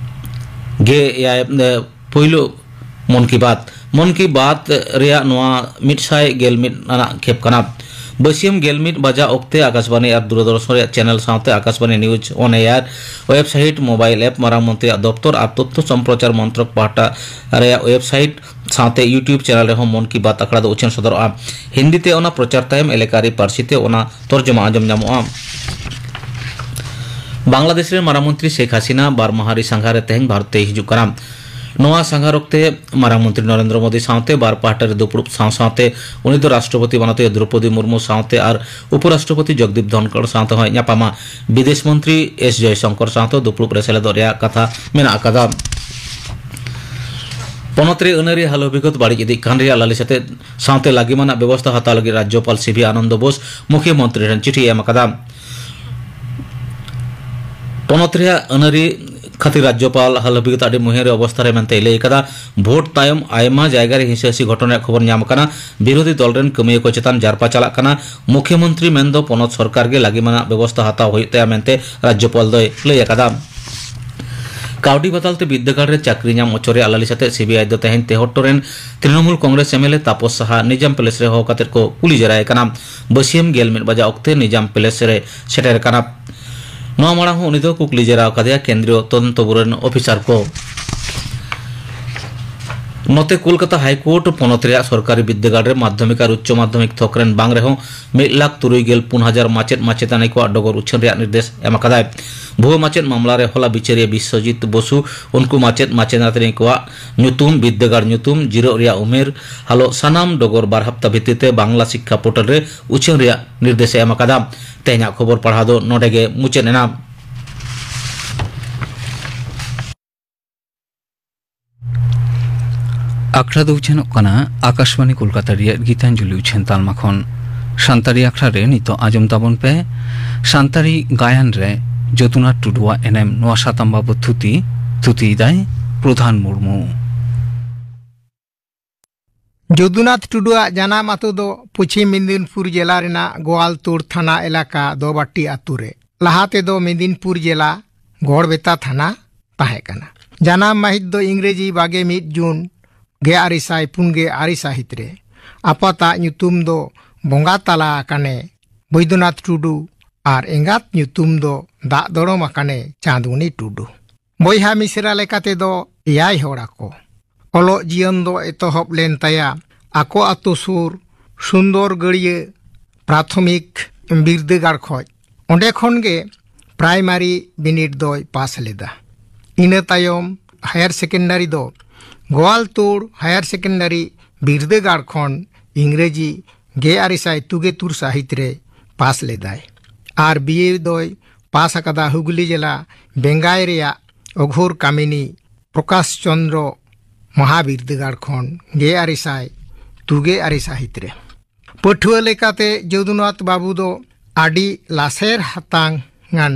ᱜᱮ ᱮᱭᱟᱭ, ᱮ, ᱯᱳᱭᱞᱳ ᱢᱚᱱ ᱠᱤ ᱵᱟᱛ᱾ ᱢᱚᱱ ᱠᱤ ᱵᱟᱛ ᱨᱮᱭᱟᱜ ᱱᱚᱣᱟ ᱢᱤᱫ ᱥᱟᱭ ᱜᱮᱞ ᱢᱤᱫ ᱟᱱᱟᱜ ᱠᱷᱮᱯ ᱠᱟᱱᱟ᱾ ᱵᱟᱹᱥᱤᱭᱟᱹᱢ ᱜᱮᱞ ᱢᱤᱫ ᱵᱟᱡᱟᱜ ᱚᱠᱛᱮ ᱟᱠᱟᱥᱵᱟᱱᱤ ᱟᱨ ᱫᱩᱨᱚᱫᱚᱨᱥᱚᱱ ᱨᱮᱭᱟᱜ ᱪᱮᱱᱮᱞ ᱥᱟᱶᱛᱮ ᱟᱠᱟᱥᱵᱟᱱᱤ ᱱᱤᱭᱩᱡᱽ ᱚᱱ ᱮᱭᱟᱨ ᱣᱮᱵᱥᱟᱭᱤᱴ, ᱢᱳᱵᱟᱭᱤᱞ ᱮᱯ, ᱢᱟᱨᱟᱝ ᱢᱚᱱᱛᱨᱤᱭᱟᱜ ᱫᱚᱯᱛᱚᱨ ᱟᱨ ᱛᱚᱛᱛᱷᱚ ᱥᱚᱢᱯᱨᱚᱪᱟᱨ ᱢᱚᱱᱛᱨᱚᱠ ᱯᱟᱦᱴᱟ ᱨᱮᱭᱟᱜ ᱣᱮᱵᱥᱟᱭᱤᱴ ᱥᱟᱶᱛᱮ YouTube ᱪᱮᱱᱮᱞ ᱨᱮᱦᱚᱸ ᱢᱚᱱ ᱠᱤ ᱵᱟᱛ ᱟᱠᱷᱲᱟ ᱫᱚ ᱩᱪᱷᱟᱹᱱ ᱥᱚᱫᱚᱨᱚᱜᱼᱟ᱾ ᱦᱤᱱᱫᱤ ᱛᱮ ᱚᱱᱟ ᱯᱨᱚᱪᱟᱨ ᱛᱟᱭᱚᱢ ᱮᱞᱟᱠᱟᱨᱤ ᱯᱟᱹᱨᱥᱤ ᱛᱮ ᱚᱱᱟ ᱛᱚᱨᱡᱚᱢᱟ ᱟᱸᱡᱚᱢ ᱧᱟᱢᱚᱜᱼᱟ᱾ ᱵᱟᱝᱞᱟᱫᱮᱥ ᱨᱮ ᱢᱟᱨᱟᱝ ᱢᱚᱱᱛᱨᱤ ᱥᱮᱠ ᱦᱟᱥᱤᱱᱟ ᱵᱟᱨ ᱢᱟᱦᱟ ᱨᱮ ᱥᱟᱸᱜᱷᱟᱨ ᱨᱮ ᱛᱮᱦᱮᱧ ᱵᱷᱟᱨᱚᱛ ᱛᱮᱭ ᱦᱤᱡᱩᱜ ᱠᱟᱱᱟ᱾ ᱱᱚᱣᱟ ᱥᱟᱸᱜᱷᱟᱨ ᱚᱠᱛᱮ ᱢᱟᱨᱟᱝ ᱢᱚᱱᱛᱨᱤ ᱱᱚᱨᱮᱱᱫᱨᱚ ᱢᱳᱫᱤ ᱥᱟᱶᱛᱮ ᱵᱟᱨ ᱯᱟᱦᱴᱟ ᱨᱮ ᱫᱩᱯᱲᱩᱵ ᱥᱟᱶ ᱥᱟᱶᱛᱮ ᱩᱱᱤ ᱫᱚ ᱨᱟᱥᱴᱨᱚᱯᱚᱛᱤ ᱢᱟᱱᱚᱛᱤᱭᱟᱹ ᱫᱨᱚᱯᱚᱫᱤ ᱢᱩᱨᱢᱩ ᱥᱟᱶᱛᱮ ᱟᱨ ᱩᱯᱚᱨᱟᱥᱴᱨᱚᱯᱚᱛᱤ ᱡᱚᱜᱽᱫᱤᱯ ᱫᱷᱚᱱᱠᱚᱲ ᱥᱟᱶᱛᱮ ᱦᱚᱸᱭ ᱧᱟᱯᱟᱢᱟ᱾ ᱵᱤᱫᱮᱥ ᱢᱚᱱᱛᱨᱤ ᱮᱥ ᱡᱚᱭᱥᱚᱝᱠᱚᱨ ᱥᱟᱶᱛᱮ ᱫᱩᱯᱲᱩᱵ ᱨᱮ ᱥᱮᱞᱮᱫᱚᱜ ᱨᱮᱭᱟᱜ ᱠᱟᱛᱷᱟ ᱢᱮᱱᱟᱜ ᱟᱠᱟᱫᱟ᱾ ᱯᱚᱱᱚᱛ ᱨᱮ ᱟᱹᱱᱟᱹᱨᱤ ᱦᱟᱞᱚ ᱵᱤᱜᱚᱛ ᱵᱟᱹᱲᱤᱡ ᱤᱫᱤᱜ ᱠᱟᱱ ᱨᱮᱭᱟᱜ ᱞᱟᱹᱞᱤᱥ ᱟᱛᱮ ᱥᱟᱶᱛᱮ ᱞᱟᱹᱜᱤᱢᱟᱱᱟᱜ ᱵᱮᱵᱚᱥᱛᱷᱟ ᱦᱟᱛᱟᱣ ᱞᱟᱹᱜᱤᱫ ᱨᱟᱡᱽᱡᱚᱯᱟᱞ ᱥᱤ ᱵᱷᱤ ᱟᱱᱚᱱᱫᱚ ᱵᱳᱥ ᱢᱩᱠᱷᱭᱟᱹ ᱢᱚᱱᱛᱨᱤ ᱴᱷᱮᱱ ᱪᱤᱴᱷᱤ ᱮᱢ ᱟᱠᱟᱫᱟ᱾ ᱯᱚᱱᱚᱛ ᱨᱮᱭᱟᱜ ᱟᱹᱱᱟᱹᱨᱤ ᱠᱷᱟᱹᱛᱤᱨ ᱨᱟᱡᱽᱡᱚᱯᱟᱞ ᱦᱟᱞᱚ ᱵᱤᱜᱚᱛ ᱟᱹᱰᱤ ᱢᱩᱦᱤᱢ ᱨᱮ ᱚᱵᱚᱥᱛᱷᱟ ᱨᱮ ᱢᱮᱱᱛᱮᱭ ᱞᱟᱹᱭ ᱟᱠᱟᱫᱟ᱾ ᱵᱷᱳᱴ ᱛᱟᱭᱚᱢ ᱟᱭᱢᱟ ᱡᱟᱭᱜᱟ ᱨᱮ ᱦᱤᱸᱥᱟᱹᱦᱤᱥᱤ ᱜᱷᱚᱴᱚᱱ ᱨᱮᱭᱟᱜ ᱠᱷᱚᱵᱚᱨ ᱧᱟᱢ ᱟᱠᱟᱱᱟ᱾ ᱵᱤᱨᱳᱫᱷᱤ ᱫᱚᱞ ᱨᱮᱱ ᱠᱟᱹᱢᱤᱭᱟᱹ ᱠᱚ ᱪᱮᱛᱟᱱ ᱡᱟᱨᱯᱟ ᱪᱟᱞᱟᱜ ᱠᱟᱱᱟ᱾ ᱢᱩᱠᱷᱭᱟᱹ ᱢᱚᱱᱛᱨᱤ ᱢᱮᱱᱫᱚ ᱯᱚᱱᱚᱛ ᱥᱚᱨᱠᱟᱨ ᱜᱮ ᱞᱟᱹᱜᱤᱢᱟᱱᱟᱜ ᱵᱮᱵᱚᱥᱛᱷᱟ ᱦᱟᱛᱟᱣ ᱦᱩᱭᱩᱜ ᱛᱟᱭᱟ ᱢᱮᱱᱛᱮ ᱨᱟᱡᱽᱡᱚᱯᱟᱞ ᱫᱚᱭ ᱞᱟᱹᱭ ᱟᱠᱟᱫᱟ᱾ ᱠᱟᱹᱣᱰᱤ ᱵᱟᱫᱟᱞ ᱛᱮ ᱵᱤᱨᱫᱟᱹᱜᱟᱲ ᱨᱮ ᱪᱟᱹᱠᱨᱤ ᱧᱟᱢ ᱚᱪᱚ ᱨᱮᱭᱟᱜ ᱞᱟᱹᱞᱤᱥ ᱟᱛᱮ ᱥᱤ ᱵᱤ ᱟᱭ ᱫᱚ ᱛᱮᱦᱮᱧ ᱛᱮᱦᱚᱴᱴᱚ ᱨᱮᱱ Trinamool congress M L A Tapas Saha ᱱᱤᱡᱟᱢ ᱯᱮᱞᱮᱥ ᱨᱮ ᱦᱚᱦᱚ ᱠᱟᱛᱮ ᱠᱚ ᱠᱩᱞᱤ ᱡᱮᱨᱟᱭ ᱠᱟᱱᱟ᱾ ᱵᱟᱹᱥᱤᱭᱟᱹᱢ ᱜᱮᱞ ᱢᱤᱫ ᱵᱟᱡᱟᱜ ᱚᱠᱛᱮ ᱱᱤᱡᱟᱢ ᱯᱮᱞᱮᱥ ᱨᱮ ᱥᱮᱴᱮᱨ ᱟᱠᱟᱱᱟ᱾ ᱱᱚᱣᱟ ᱢᱟᱲᱟᱝ ᱦᱚᱸ ᱩᱱᱤ ᱫᱚ ᱠᱩᱠᱞᱤ ᱡᱮᱨᱟᱣ ᱟᱠᱟᱫᱮᱭᱟ ᱠᱮᱱᱫᱨᱤᱭᱚ ᱛᱚᱫᱚᱱᱛᱚ ᱵᱩᱨᱩ ᱨᱮᱱ ᱚᱯᱷᱤᱥᱟᱨ ᱠᱚ᱾ ᱱᱚᱛᱮ ᱠᱳᱞᱠᱟᱛᱟ ᱦᱟᱭ ᱠᱳᱨᱴ ᱯᱚᱱᱚᱛ ᱨᱮᱭᱟᱜ ᱥᱚᱨᱠᱟᱨᱤ ᱵᱤᱫᱽᱫᱟᱹᱜᱟᱲ ᱨᱮ ᱢᱟᱫᱽᱫᱷᱚᱢᱤᱠ ᱟᱨ ᱩᱪᱪᱚ ᱢᱟᱫᱽᱫᱷᱚᱢᱤᱠ ᱛᱷᱚᱠ ᱨᱮᱱ ᱵᱟᱝ ᱨᱮᱦᱚᱸ ᱢᱤᱫ ᱞᱟᱠᱷ ᱛᱩᱨᱩᱭ ᱜᱮᱞ ᱯᱩᱱ ᱦᱟᱡᱟᱨ ᱢᱟᱪᱮᱫ ᱢᱟᱪᱮᱛᱟᱹᱱᱤ ᱠᱚᱣᱟᱜ ᱰᱚᱜᱚᱨ ᱩᱪᱷᱟᱹᱱ ᱨᱮᱭᱟᱜ ᱱᱤᱨᱫᱮᱥ ᱮᱢ ᱟᱠᱟᱫᱟᱭ᱾ ᱵᱷᱩᱣᱟᱹ ᱢᱟᱪᱮᱫ ᱢᱟᱢᱞᱟ ᱨᱮ ᱦᱚᱞᱟ ᱵᱤᱪᱟᱹᱨᱤᱭᱟᱹ ᱵᱤᱥᱥᱚᱡᱤᱛ ᱵᱚᱥᱩ ᱩᱱᱠᱩ ᱢᱟᱪᱮᱫ ᱢᱟᱪᱮᱛᱟᱹᱱᱤ ᱠᱚᱣᱟᱜ ᱧᱩᱛᱩᱢ, ᱵᱤᱫᱽᱫᱟᱹᱜᱟᱲ ᱧᱩᱛᱩᱢ, ᱡᱤᱨᱟᱹᱜ ᱨᱮᱭᱟᱜ ᱩᱢᱮᱨ, ᱦᱟᱞᱚᱜ ᱥᱟᱱᱟᱢ ᱰᱚᱜᱚᱨ ᱵᱟᱨ ᱦᱟᱯᱛᱟ ᱵᱷᱤᱛᱤᱨ ᱛᱮ ᱵᱟᱝᱞᱟ ᱥᱤᱠᱠᱷᱟ ᱯᱳᱨᱴᱟᱞ ᱨᱮ ᱩᱪᱷᱟᱹᱱ ᱨᱮᱭᱟᱜ ᱱᱤᱨᱫᱮᱥ ᱮ ᱮᱢ ᱟᱠᱟᱫᱟ᱾ ᱛᱮᱦᱮᱧᱟᱜ ᱠᱷᱚᱵᱚᱨ ᱯᱟᱲᱦᱟᱣ ᱫᱚ ᱱᱚᱰᱮ ᱜᱮ ᱢᱩᱪᱟᱹᱫ ᱮᱱᱟ᱾ ᱟᱠᱷᱲᱟ ᱫᱚ ᱩᱪᱷᱟᱹᱱᱚᱜ ᱠᱟᱱᱟ ᱟᱠᱟᱥᱵᱟᱱᱤ ᱠᱳᱞᱠᱟᱛᱟ ᱨᱮᱭᱟᱜ ᱜᱤᱛᱟᱧᱡᱚᱞᱤ ᱩᱪᱷᱟᱹᱱ ᱛᱟᱞᱢᱟ ᱠᱷᱚᱱ᱾ ᱥᱟᱱᱛᱟᱲᱤ ᱟᱠᱷᱲᱟ ᱨᱮ ᱱᱤᱛᱚᱜ ᱟᱸᱡᱚᱢ ᱛᱟᱵᱚᱱ ᱯᱮ ᱥᱟᱱᱛᱟᱲᱤ ᱜᱟᱭᱟᱱ ᱨᱮ ᱡᱚᱫᱩᱱᱟᱛᱷ ᱴᱩᱰᱩᱣᱟᱜ ᱮᱱᱮᱢ᱾ ᱱᱚᱣᱟ ᱥᱟᱛᱟᱢ ᱵᱟᱵᱚᱛ ᱛᱷᱩᱛᱤ, ᱛᱷᱩᱛᱤᱭᱮᱫᱟᱭ ᱯᱨᱚᱫᱷᱟᱱ ᱢᱩᱨᱢᱩ᱾ ᱡᱚᱫᱩᱱᱟᱛᱷ ᱴᱩᱰᱩᱣᱟᱜ ᱡᱟᱱᱟᱢ ᱟᱛᱳ ᱫᱚ ᱯᱚᱪᱷᱤᱢ ᱢᱮᱫᱤᱱᱯᱩᱨ ᱡᱮᱞᱟ ᱨᱮᱱᱟᱜ ᱜᱳᱣᱟᱞᱛᱳᱲ ᱛᱷᱟᱱᱟ ᱮᱞᱟᱠᱟ ᱫᱚᱵᱟᱴᱤ ᱟᱛᱳ ᱨᱮ᱾ ᱞᱟᱦᱟ ᱛᱮᱫᱚ ᱢᱮᱫᱤᱱᱯᱩᱨ ᱡᱮᱞᱟ ᱜᱚᱲᱵᱮᱛᱟ ᱛᱷᱟᱱᱟ ᱛᱟᱦᱮᱸ ᱠᱟᱱᱟ᱾ ᱡᱟᱱᱟᱢ ᱢᱟᱹᱦᱤᱛ ᱫᱚ ᱤᱝᱨᱮᱡᱤ ᱵᱟᱜᱮ ᱢᱤᱫ ᱡᱩᱱ ᱜᱮᱞ ᱟᱨᱮ ᱥᱟᱭ ᱯᱩᱱ ᱜᱮᱞ ᱟᱨᱮ ᱥᱟᱹᱦᱤᱛ ᱨᱮ᱾ ᱟᱯᱟᱛᱟᱜ ᱧᱩᱛᱩᱢ ᱫᱚ ᱵᱚᱸᱜᱟ ᱛᱟᱞᱟ ᱟᱠᱟᱱᱮ ᱵᱳᱭᱫᱚᱱᱟᱛᱷ ᱴᱩᱰᱩ ᱟᱨ ᱮᱸᱜᱟᱛ ᱧᱩᱛᱩᱢ ᱫᱚ ᱫᱟᱜ ᱫᱚᱲᱚᱢ ᱟᱠᱟᱱᱮ ᱪᱟᱸᱫᱽᱢᱩᱱᱤ ᱴᱩᱰᱩ᱾ ᱵᱚᱭᱦᱟ ᱢᱤᱥᱮᱨᱟ ᱞᱮᱠᱟ ᱛᱮᱫᱚ ᱮᱭᱟᱭ ᱦᱚᱲ ᱟᱠᱚ᱾ ᱚᱞᱚᱜ ᱡᱤᱭᱚᱱ ᱫᱚ ᱮᱛᱚᱦᱚᱵ ᱞᱮᱱ ᱛᱟᱭᱟ ᱟᱠᱚ ᱟᱛᱳ ᱥᱩᱨ ᱥᱩᱱᱫᱚᱨ ᱜᱟᱹᱲᱭᱟᱹ ᱯᱨᱟᱛᱷᱚᱢᱤᱠ ᱵᱤᱨᱫᱟᱹᱜᱟᱲ ᱠᱷᱚᱱ᱾ ᱚᱸᱰᱮ ᱠᱷᱚᱱ ᱜᱮ ᱯᱨᱟᱭᱢᱟᱨᱤ ᱵᱤᱱᱤᱰ ᱫᱚᱭ ᱯᱟᱥ ᱞᱮᱫᱟ᱾ ᱤᱱᱟᱹ ᱛᱟᱭᱚᱢ ᱦᱟᱭᱟᱨ ᱥᱮᱠᱮᱱᱰᱟᱨᱤ ᱫᱚ ᱜᱳᱣᱟᱞᱛᱳᱲ ᱦᱟᱭᱟᱨ ᱥᱮᱠᱮᱱᱰᱟᱨᱤ ᱵᱤᱨᱫᱟᱹᱜᱟᱲ ᱠᱷᱚᱱ ᱤᱝᱨᱮᱡᱤ ᱜᱮᱞ ᱟᱨᱮ ᱥᱟᱭ ᱛᱩᱜᱮ ᱛᱩᱨ ᱥᱟᱹᱦᱤᱛ ᱨᱮ ᱯᱟᱥ ᱞᱮᱫᱟᱭ᱾ ᱟᱨ ᱵᱤ ᱮ ᱫᱚᱭ ᱯᱟᱥ ᱟᱠᱟᱫᱟ ᱦᱩᱜᱽᱞᱤ ᱡᱮᱞᱟ ᱵᱮᱝᱜᱟᱭ ᱨᱮᱭᱟᱜ ᱚᱜᱷᱳᱨ ᱠᱟᱢᱤᱱᱤ ᱯᱨᱚᱠᱟᱥ ᱪᱚᱸᱫᱽᱨᱚ ᱢᱚᱦᱟ ᱵᱤᱨᱫᱟᱹᱜᱟᱲ ᱠᱷᱚᱱ ᱜᱮᱞ ᱟᱨᱮ ᱥᱟᱭ ᱛᱩᱜᱮ ᱟᱨᱮ ᱥᱟᱹᱦᱤᱛ ᱨᱮ᱾ ᱯᱟᱹᱴᱷᱩᱣᱟᱹ ᱞᱮᱠᱟᱛᱮ ᱡᱚᱫᱩᱱᱟᱛᱷ ᱵᱟᱹᱵᱩ ᱫᱚ ᱟᱹᱰᱤ ᱞᱟᱥᱮᱨ ᱦᱟᱛᱟᱝ ᱟᱱ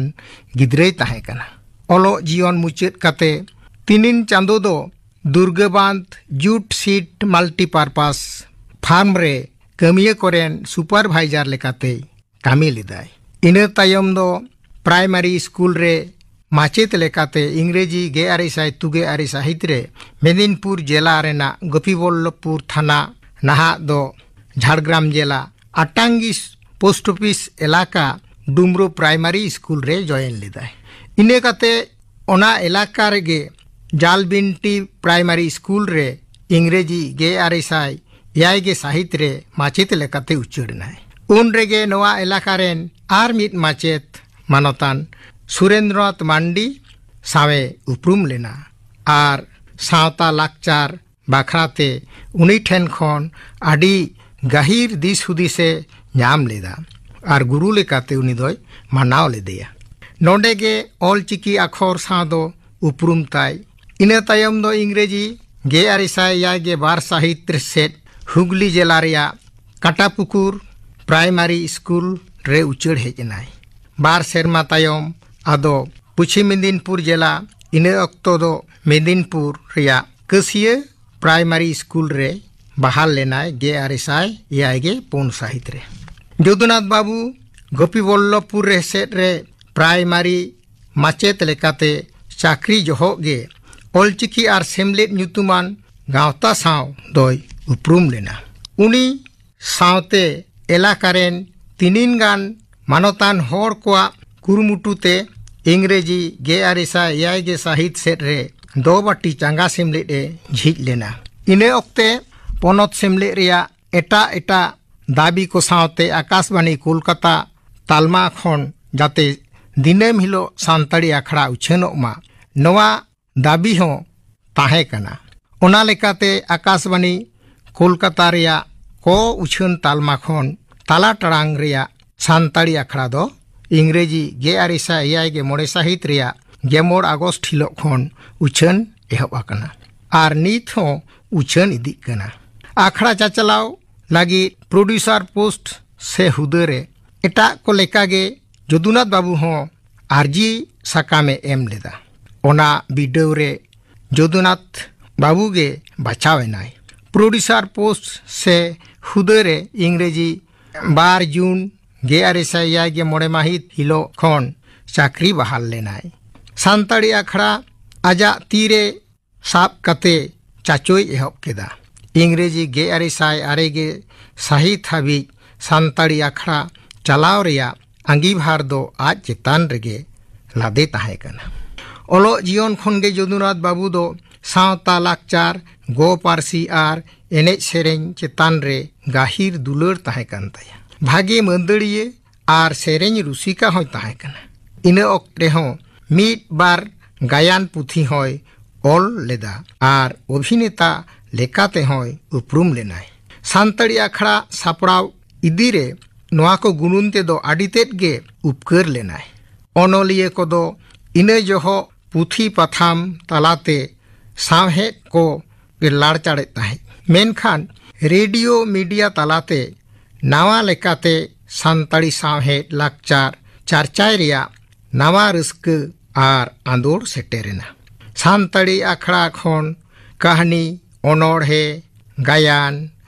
ᱜᱤᱫᱽᱨᱟᱹᱭ ᱛᱟᱦᱮᱸ ᱠᱟᱱᱟ᱾ ᱚᱞᱚᱜ ᱡᱤᱭᱚᱱ ᱢᱩᱪᱟᱹᱫ ᱠᱟᱛᱮ ᱛᱤᱱᱤᱱ ᱪᱟᱸᱫᱚ ᱫᱚ ᱫᱩᱨᱜᱟᱵᱟᱸᱫᱷ ᱡᱩᱴ ᱥᱤᱰ ᱢᱟᱞᱴᱤᱯᱟᱨᱯᱟᱥ ᱯᱷᱟᱨᱢ ᱨᱮ ᱠᱟᱹᱢᱤᱭᱟᱹ ᱠᱚᱨᱮᱱ ᱥᱩᱯᱟᱨᱵᱷᱟᱭᱡᱟᱨ ᱞᱮᱠᱟᱛᱮᱭ ᱠᱟᱹᱢᱤ ᱞᱮᱫᱟᱭ᱾ ᱤᱱᱟᱹ ᱛᱟᱭᱚᱢ ᱫᱚ ᱯᱨᱟᱭᱢᱟᱨᱤ ᱥᱠᱩᱞ ᱨᱮ ᱢᱟᱪᱮᱛ ᱞᱮᱠᱟᱛᱮ ᱤᱝᱨᱮᱡᱤ ᱜᱮᱞ ᱟᱨᱮ ᱥᱟᱭ ᱛᱩᱜᱮ ᱟᱨᱮ ᱥᱟᱹᱦᱤᱛ ᱨᱮ ᱢᱮᱫᱤᱱᱯᱩᱨ ᱡᱮᱞᱟ ᱨᱮᱱᱟᱜ ᱜᱳᱯᱤᱵᱚᱞᱞᱚᱵᱷᱯᱩᱨ ᱛᱷᱟᱱᱟ, ᱱᱟᱦᱟᱜ ᱫᱚ ᱡᱷᱟᱲᱜᱨᱟᱢ ᱡᱮᱞᱟ, ᱟᱴᱟᱝᱜᱤ ᱯᱳᱥᱴ ᱚᱯᱷᱤᱥ ᱮᱞᱟᱠᱟ ᱰᱩᱢᱨᱳ ᱯᱨᱟᱭᱢᱟᱨᱤ ᱥᱠᱩᱞ ᱨᱮ ᱡᱚᱭᱮᱱ ᱞᱮᱫᱟᱭ᱾ ᱤᱱᱟᱹ ᱠᱟᱛᱮ ᱚᱱᱟ ᱮᱞᱟᱠᱟ ᱨᱮᱜᱮ ᱡᱟᱞᱵᱤᱱᱴᱤ ᱯᱨᱟᱭᱢᱟᱨᱤ ᱥᱠᱩᱞ ᱨᱮ ᱤᱝᱨᱮᱡᱤ ᱜᱮᱞ ᱟᱨᱮ ᱥᱟᱭ ᱮᱭᱟᱭ ᱜᱮ ᱥᱟᱹᱦᱤᱛ ᱨᱮ ᱢᱟᱪᱮᱛ ᱞᱮᱠᱟᱛᱮ ᱩᱪᱟᱹᱲ ᱮᱱᱟᱭ᱾ ᱩᱱ ᱨᱮᱜᱮ ᱱᱚᱣᱟ ᱮᱞᱟᱠᱟ ᱨᱮᱱ ᱟᱨ ᱢᱤᱫ ᱢᱟᱪᱮᱛ ᱢᱟᱱᱚᱛᱟᱱ ᱥᱩᱨᱮᱱᱫᱨᱚᱱᱟᱛᱷ ᱢᱟᱱᱰᱤ ᱥᱟᱶᱮ ᱩᱯᱨᱩᱢ ᱞᱮᱱᱟ ᱟᱨ ᱥᱟᱶᱛᱟ ᱞᱟᱠᱪᱟᱨ ᱵᱟᱠᱷᱨᱟᱛᱮ ᱩᱱᱤ ᱴᱷᱮᱱ ᱠᱷᱚᱱ ᱟᱹᱰᱤ ᱜᱟᱹᱦᱤᱨ ᱫᱤᱥ ᱦᱩᱫᱤᱥᱮ ᱧᱟᱢ ᱞᱮᱫᱟ ᱟᱨ ᱜᱩᱨᱩ ᱞᱮᱠᱟᱛᱮ ᱩᱱᱤ ᱫᱚᱭ ᱢᱟᱱᱟᱣ ᱞᱮᱫᱮᱭᱟ᱾ ᱱᱚᱰᱮ ᱜᱮ ᱚᱞ ᱪᱤᱠᱤ ᱟᱠᱷᱚᱨ ᱥᱟᱶ ᱫᱚ ᱩᱯᱨᱩᱢ ᱛᱟᱭ᱾ ᱤᱱᱟᱹ ᱛᱟᱭᱚᱢ ᱫᱚ ᱤᱝᱨᱮᱡᱤ ᱜᱮᱞ ᱟᱨᱮ ᱥᱟᱭ ᱮᱭᱟᱭ ᱜᱮ ᱵᱟᱨ ᱥᱟᱹᱦᱤᱛ ᱥᱮᱫ ᱦᱩᱜᱽᱞᱤ ᱡᱮᱞᱟ ᱨᱮᱭᱟᱜ ᱠᱟᱴᱟᱯᱩᱠᱩᱨ ᱯᱨᱟᱭᱢᱟᱨᱤ ᱥᱠᱩᱞ ᱨᱮ ᱩᱪᱟᱹᱲ ᱦᱮᱡ ᱮᱱᱟᱭ᱾ ᱵᱟᱨ ᱥᱮᱨᱢᱟ ᱛᱟᱭᱚᱢ ᱟᱫᱚ ᱯᱚᱪᱷᱤᱢ ᱢᱮᱫᱤᱱᱯᱩᱨ ᱡᱮᱞᱟ, ᱤᱱᱟᱹ ᱚᱠᱛᱚ ᱫᱚ ᱢᱮᱫᱤᱱᱯᱩᱨ ᱨᱮᱭᱟᱜ ᱠᱟᱹᱥᱤᱭᱟᱹ ᱯᱨᱟᱭᱢᱟᱨᱤ ᱥᱠᱩᱞ ᱨᱮ ᱵᱟᱦᱟᱞ ᱞᱮᱱᱟᱭ ᱜᱮᱞ ᱟᱨᱮ ᱥᱟᱭ ᱮᱭᱟᱭ ᱜᱮ ᱯᱩᱱ ᱥᱟᱹᱦᱤᱛ ᱨᱮ᱾ ᱡᱚᱫᱩᱱᱟᱛᱷ ᱵᱟᱹᱵᱩ ᱜᱳᱯᱤᱵᱚᱞᱞᱚᱵᱷᱯᱩᱨ ᱨᱮ ᱥᱮᱫ ᱨᱮ ᱯᱨᱟᱭᱢᱟᱨᱤ ᱢᱟᱪᱮᱛ ᱞᱮᱠᱟᱛᱮ ᱪᱟᱹᱠᱨᱤ ᱡᱚᱦᱚᱜ ᱜᱮ ᱚᱞᱪᱤᱠᱤ ᱟᱨ ᱥᱮᱢᱞᱮᱫ ᱧᱩᱛᱩᱢᱟᱱ ᱜᱟᱶᱛᱟ ᱥᱟᱶ ᱫᱚᱭ ᱩᱯᱨᱩᱢ ᱞᱮᱱᱟ᱾ ᱩᱱᱤ ᱥᱟᱶᱛᱮ ᱮᱞᱟᱠᱟ ᱨᱮᱱ ᱛᱤᱱᱤᱱ ᱜᱟᱱ ᱢᱟᱱᱚᱛᱟᱱ ᱦᱚᱲ ᱠᱚᱣᱟᱜ ᱠᱩᱨᱩᱢᱩᱴᱩ ᱛᱮ ᱤᱝᱨᱮᱡᱤ ᱜᱮᱞ ᱟᱨᱮ ᱥᱟᱭ ᱮᱭᱟᱭ ᱜᱮ ᱥᱟᱹᱦᱤᱛ ᱥᱮᱫ ᱨᱮ ᱫᱚᱵᱟᱹᱴᱤ ᱪᱟᱸᱜᱟ ᱥᱮᱢᱞᱮᱫ ᱮ ᱡᱷᱤᱡ ᱞᱮᱱᱟ᱾ ᱤᱱᱟᱹ ᱚᱠᱛᱮ ᱯᱚᱱᱚᱛ ᱥᱮᱢᱞᱮᱫ ᱨᱮᱭᱟᱜ ᱮᱴᱟᱜ ᱮᱴᱟᱜ ᱫᱟᱹᱵᱤ ᱠᱚ ᱥᱟᱶᱛᱮ ᱟᱠᱟᱥᱵᱟᱱᱤ ᱠᱳᱞᱠᱟᱛᱟ ᱛᱟᱞᱢᱟ ᱠᱷᱚᱱ ᱡᱟᱛᱮ ᱫᱤᱱᱟᱹᱢ ᱦᱤᱞᱳᱜ ᱥᱟᱱᱛᱟᱲᱤ ᱟᱠᱷᱲᱟ ᱩᱪᱷᱟᱹᱱᱚᱜ ᱢᱟ, ᱱᱚᱣᱟ ᱫᱟᱹᱵᱤ ᱦᱚᱸ ᱛᱟᱦᱮᱸ ᱠᱟᱱᱟ᱾ ᱚᱱᱟ ᱞᱮᱠᱟᱛᱮ ᱟᱠᱟᱥᱵᱟᱱᱤ ᱠᱳᱞᱠᱟᱛᱟ ᱨᱮᱭᱟᱜ ᱠᱚ ᱩᱪᱷᱟᱹᱱ ᱛᱟᱞᱢᱟ ᱠᱷᱚᱱ ᱛᱟᱞᱟ ᱴᱟᱲᱟᱝ ᱨᱮᱭᱟᱜ ᱥᱟᱱᱛᱟᱲᱤ ᱟᱠᱷᱲᱟ ᱫᱚ ᱤᱝᱨᱮᱡᱤ ᱜᱮᱞ ᱟᱨᱮ ᱥᱟᱭ ᱮᱭᱟᱭ ᱜᱮ ᱢᱚᱬᱮ ᱥᱟᱹᱦᱤᱛ ᱨᱮᱭᱟᱜ ᱜᱮᱞ ᱢᱚᱬᱮ ᱟᱜᱚᱥᱴ ᱦᱤᱞᱳᱜ ᱠᱷᱚᱱ ᱩᱪᱷᱟᱹᱱ ᱮᱦᱚᱵ ᱟᱠᱟᱱᱟ ᱟᱨ ᱱᱤᱛ ᱦᱚᱸ ᱩᱪᱷᱟᱹᱱ ᱤᱫᱤᱜ ᱠᱟᱱᱟ᱾ ᱟᱠᱷᱲᱟ ᱪᱟᱪᱞᱟᱣ ᱞᱟᱹᱜᱤᱫ ᱯᱨᱚᱰᱭᱩᱥᱟᱨ ᱯᱳᱥᱴ ᱥᱮ ᱦᱩᱫᱟᱹ ᱨᱮ ᱮᱴᱟᱜ ᱠᱚ ᱞᱮᱠᱟᱜᱮ ᱡᱚᱫᱩᱱᱟᱛᱷ ᱵᱟᱹᱵᱩ ᱦᱚᱸ ᱟᱨᱡᱤ ᱥᱟᱠᱟᱢᱮ ᱮᱢ ᱞᱮᱫᱟ᱾ ᱚᱱᱟ ᱵᱤᱰᱟᱹᱣ ᱨᱮ ᱡᱚᱫᱩᱱᱟᱛᱷ ᱵᱟᱹᱵᱩ ᱜᱮ ᱵᱟᱪᱷᱟᱣ ᱮᱱᱟᱭ᱾ ᱯᱨᱚᱰᱭᱩᱥᱟᱨ ᱯᱳᱥᱴ ᱥᱮ ᱦᱩᱫᱟᱹ ᱨᱮ ᱤᱝᱨᱮᱡᱤ ᱵᱟᱨ ᱡᱩᱱ ᱜᱮᱞ ᱟᱨᱮ ᱥᱟᱭ ᱮᱭᱟᱭ ᱜᱮ ᱢᱚᱬᱮ ᱢᱟᱹᱦᱤᱛ ᱦᱤᱞᱳᱜ ᱠᱷᱚᱱ ᱪᱟᱹᱠᱨᱤ ᱵᱟᱦᱟᱞ ᱞᱮᱱᱟᱭ᱾ ᱥᱟᱱᱛᱟᱲᱤ ᱟᱠᱷᱲᱟ ᱟᱡᱟᱜ ᱛᱤᱨᱮ ᱥᱟᱵ ᱠᱟᱛᱮ ᱪᱟᱪᱳᱭ ᱮᱦᱚᱵ ᱠᱮᱫᱟ᱾ ᱤᱝᱨᱮᱡᱤ ᱜᱮᱞ ᱟᱨᱮ ᱥᱟᱭ ᱟᱨᱮ ᱜᱮ ᱥᱟᱹᱦᱤᱛ ᱦᱟᱹᱵᱤᱡ ᱥᱟᱱᱛᱟᱲᱤ ᱟᱠᱷᱲᱟ ᱪᱟᱞᱟᱣ ᱨᱮᱭᱟᱜ ᱟᱸᱜᱤᱵᱷᱟᱨ ᱫᱚ ᱟᱡ ᱪᱮᱛᱟᱱ ᱨᱮᱜᱮ ᱞᱟᱫᱮ ᱛᱟᱦᱮᱸ ᱠᱟᱱᱟ᱾ ᱚᱞᱚᱜ ᱡᱤᱭᱚᱱ ᱠᱷᱚᱱ ᱜᱮ ᱡᱚᱫᱩᱱᱟᱛᱷ ᱵᱟᱹᱵᱩ ᱫᱚ ᱥᱟᱶᱛᱟ, ᱞᱟᱠᱪᱟᱨ, ᱜᱚ ᱯᱟᱹᱨᱥᱤ ᱟᱨ ᱮᱱᱮᱡ ᱥᱮᱨᱮᱧ ᱪᱮᱛᱟᱱ ᱨᱮ ᱜᱟᱹᱦᱤᱨ ᱫᱩᱞᱟᱹᱲ ᱛᱟᱦᱮᱸ ᱠᱟᱱ ᱛᱟᱭᱟ᱾ ᱵᱷᱟᱜᱮ ᱢᱟᱹᱫᱟᱹᱲᱤᱭᱟᱹ ᱟᱨ ᱥᱮᱨᱮᱧ ᱨᱩᱥᱤᱠᱟ ᱦᱚᱸᱭ ᱛᱟᱦᱮᱸ ᱠᱟᱱᱟ᱾ ᱤᱱᱟᱹ ᱚᱠᱛᱮ ᱨᱮᱦᱚᱸ ᱢᱤᱫ ᱵᱟᱨ ᱜᱟᱭᱟᱱ ᱯᱩᱛᱷᱤ ᱦᱚᱸᱭ ᱚᱞ ᱞᱮᱫᱟ ᱟᱨ ᱚᱵᱷᱤᱱᱮᱛᱟ ᱞᱮᱠᱟᱛᱮ ᱦᱚᱸᱭ ᱩᱯᱨᱩᱢ ᱞᱮᱱᱟᱭ᱾ ᱥᱟᱱᱛᱟᱲᱤ ᱟᱠᱷᱲᱟ ᱥᱟᱯᱲᱟᱣ ᱤᱫᱤ ᱨᱮ ᱱᱚᱣᱟ ᱠᱚ ᱜᱩᱱᱟᱹᱱ ᱛᱮᱫᱚ ᱟᱹᱰᱤ ᱛᱮᱫ ᱜᱮ ᱩᱯᱠᱟᱹᱨ ᱞᱮᱱᱟᱭ᱾ ᱚᱱᱚᱞᱤᱭᱟᱹ ᱠᱚᱫᱚ ᱤᱱᱟᱹ ᱡᱚᱦᱚᱜ ᱯᱩᱛᱷᱤ ᱯᱟᱛᱷᱟᱢ ᱛᱟᱞᱟᱛᱮ ᱥᱟᱶᱦᱮᱫ ᱠᱚ ᱞᱟᱲᱪᱟᱲᱮᱫ ᱛᱟᱦᱮᱸᱫ᱾ ᱢᱮᱱᱠᱷᱟᱱ ᱨᱮᱰᱤᱭᱳ ᱢᱤᱰᱤᱭᱟ ᱛᱟᱞᱟᱛᱮ ᱱᱟᱣᱟ ᱞᱮᱠᱟᱛᱮ ᱥᱟᱱᱛᱟᱲᱤ ᱥᱟᱶᱦᱮᱫ ᱞᱟᱠᱪᱟᱨ ᱪᱟᱨᱪᱟᱭ ᱨᱮᱭᱟᱜ ᱱᱟᱣᱟ ᱨᱟᱹᱥᱠᱟᱹ ᱟᱨ ᱟᱸᱫᱳᱲ ᱥᱮᱴᱮᱨᱮᱱᱟ᱾ ᱥᱟᱱᱛᱟᱲᱤ ᱟᱠᱷᱲᱟ ᱠᱷᱚᱱ ᱠᱟᱹᱦᱱᱤ, ᱚᱱᱚᱬᱦᱮ, ᱜᱟᱭᱟᱱ,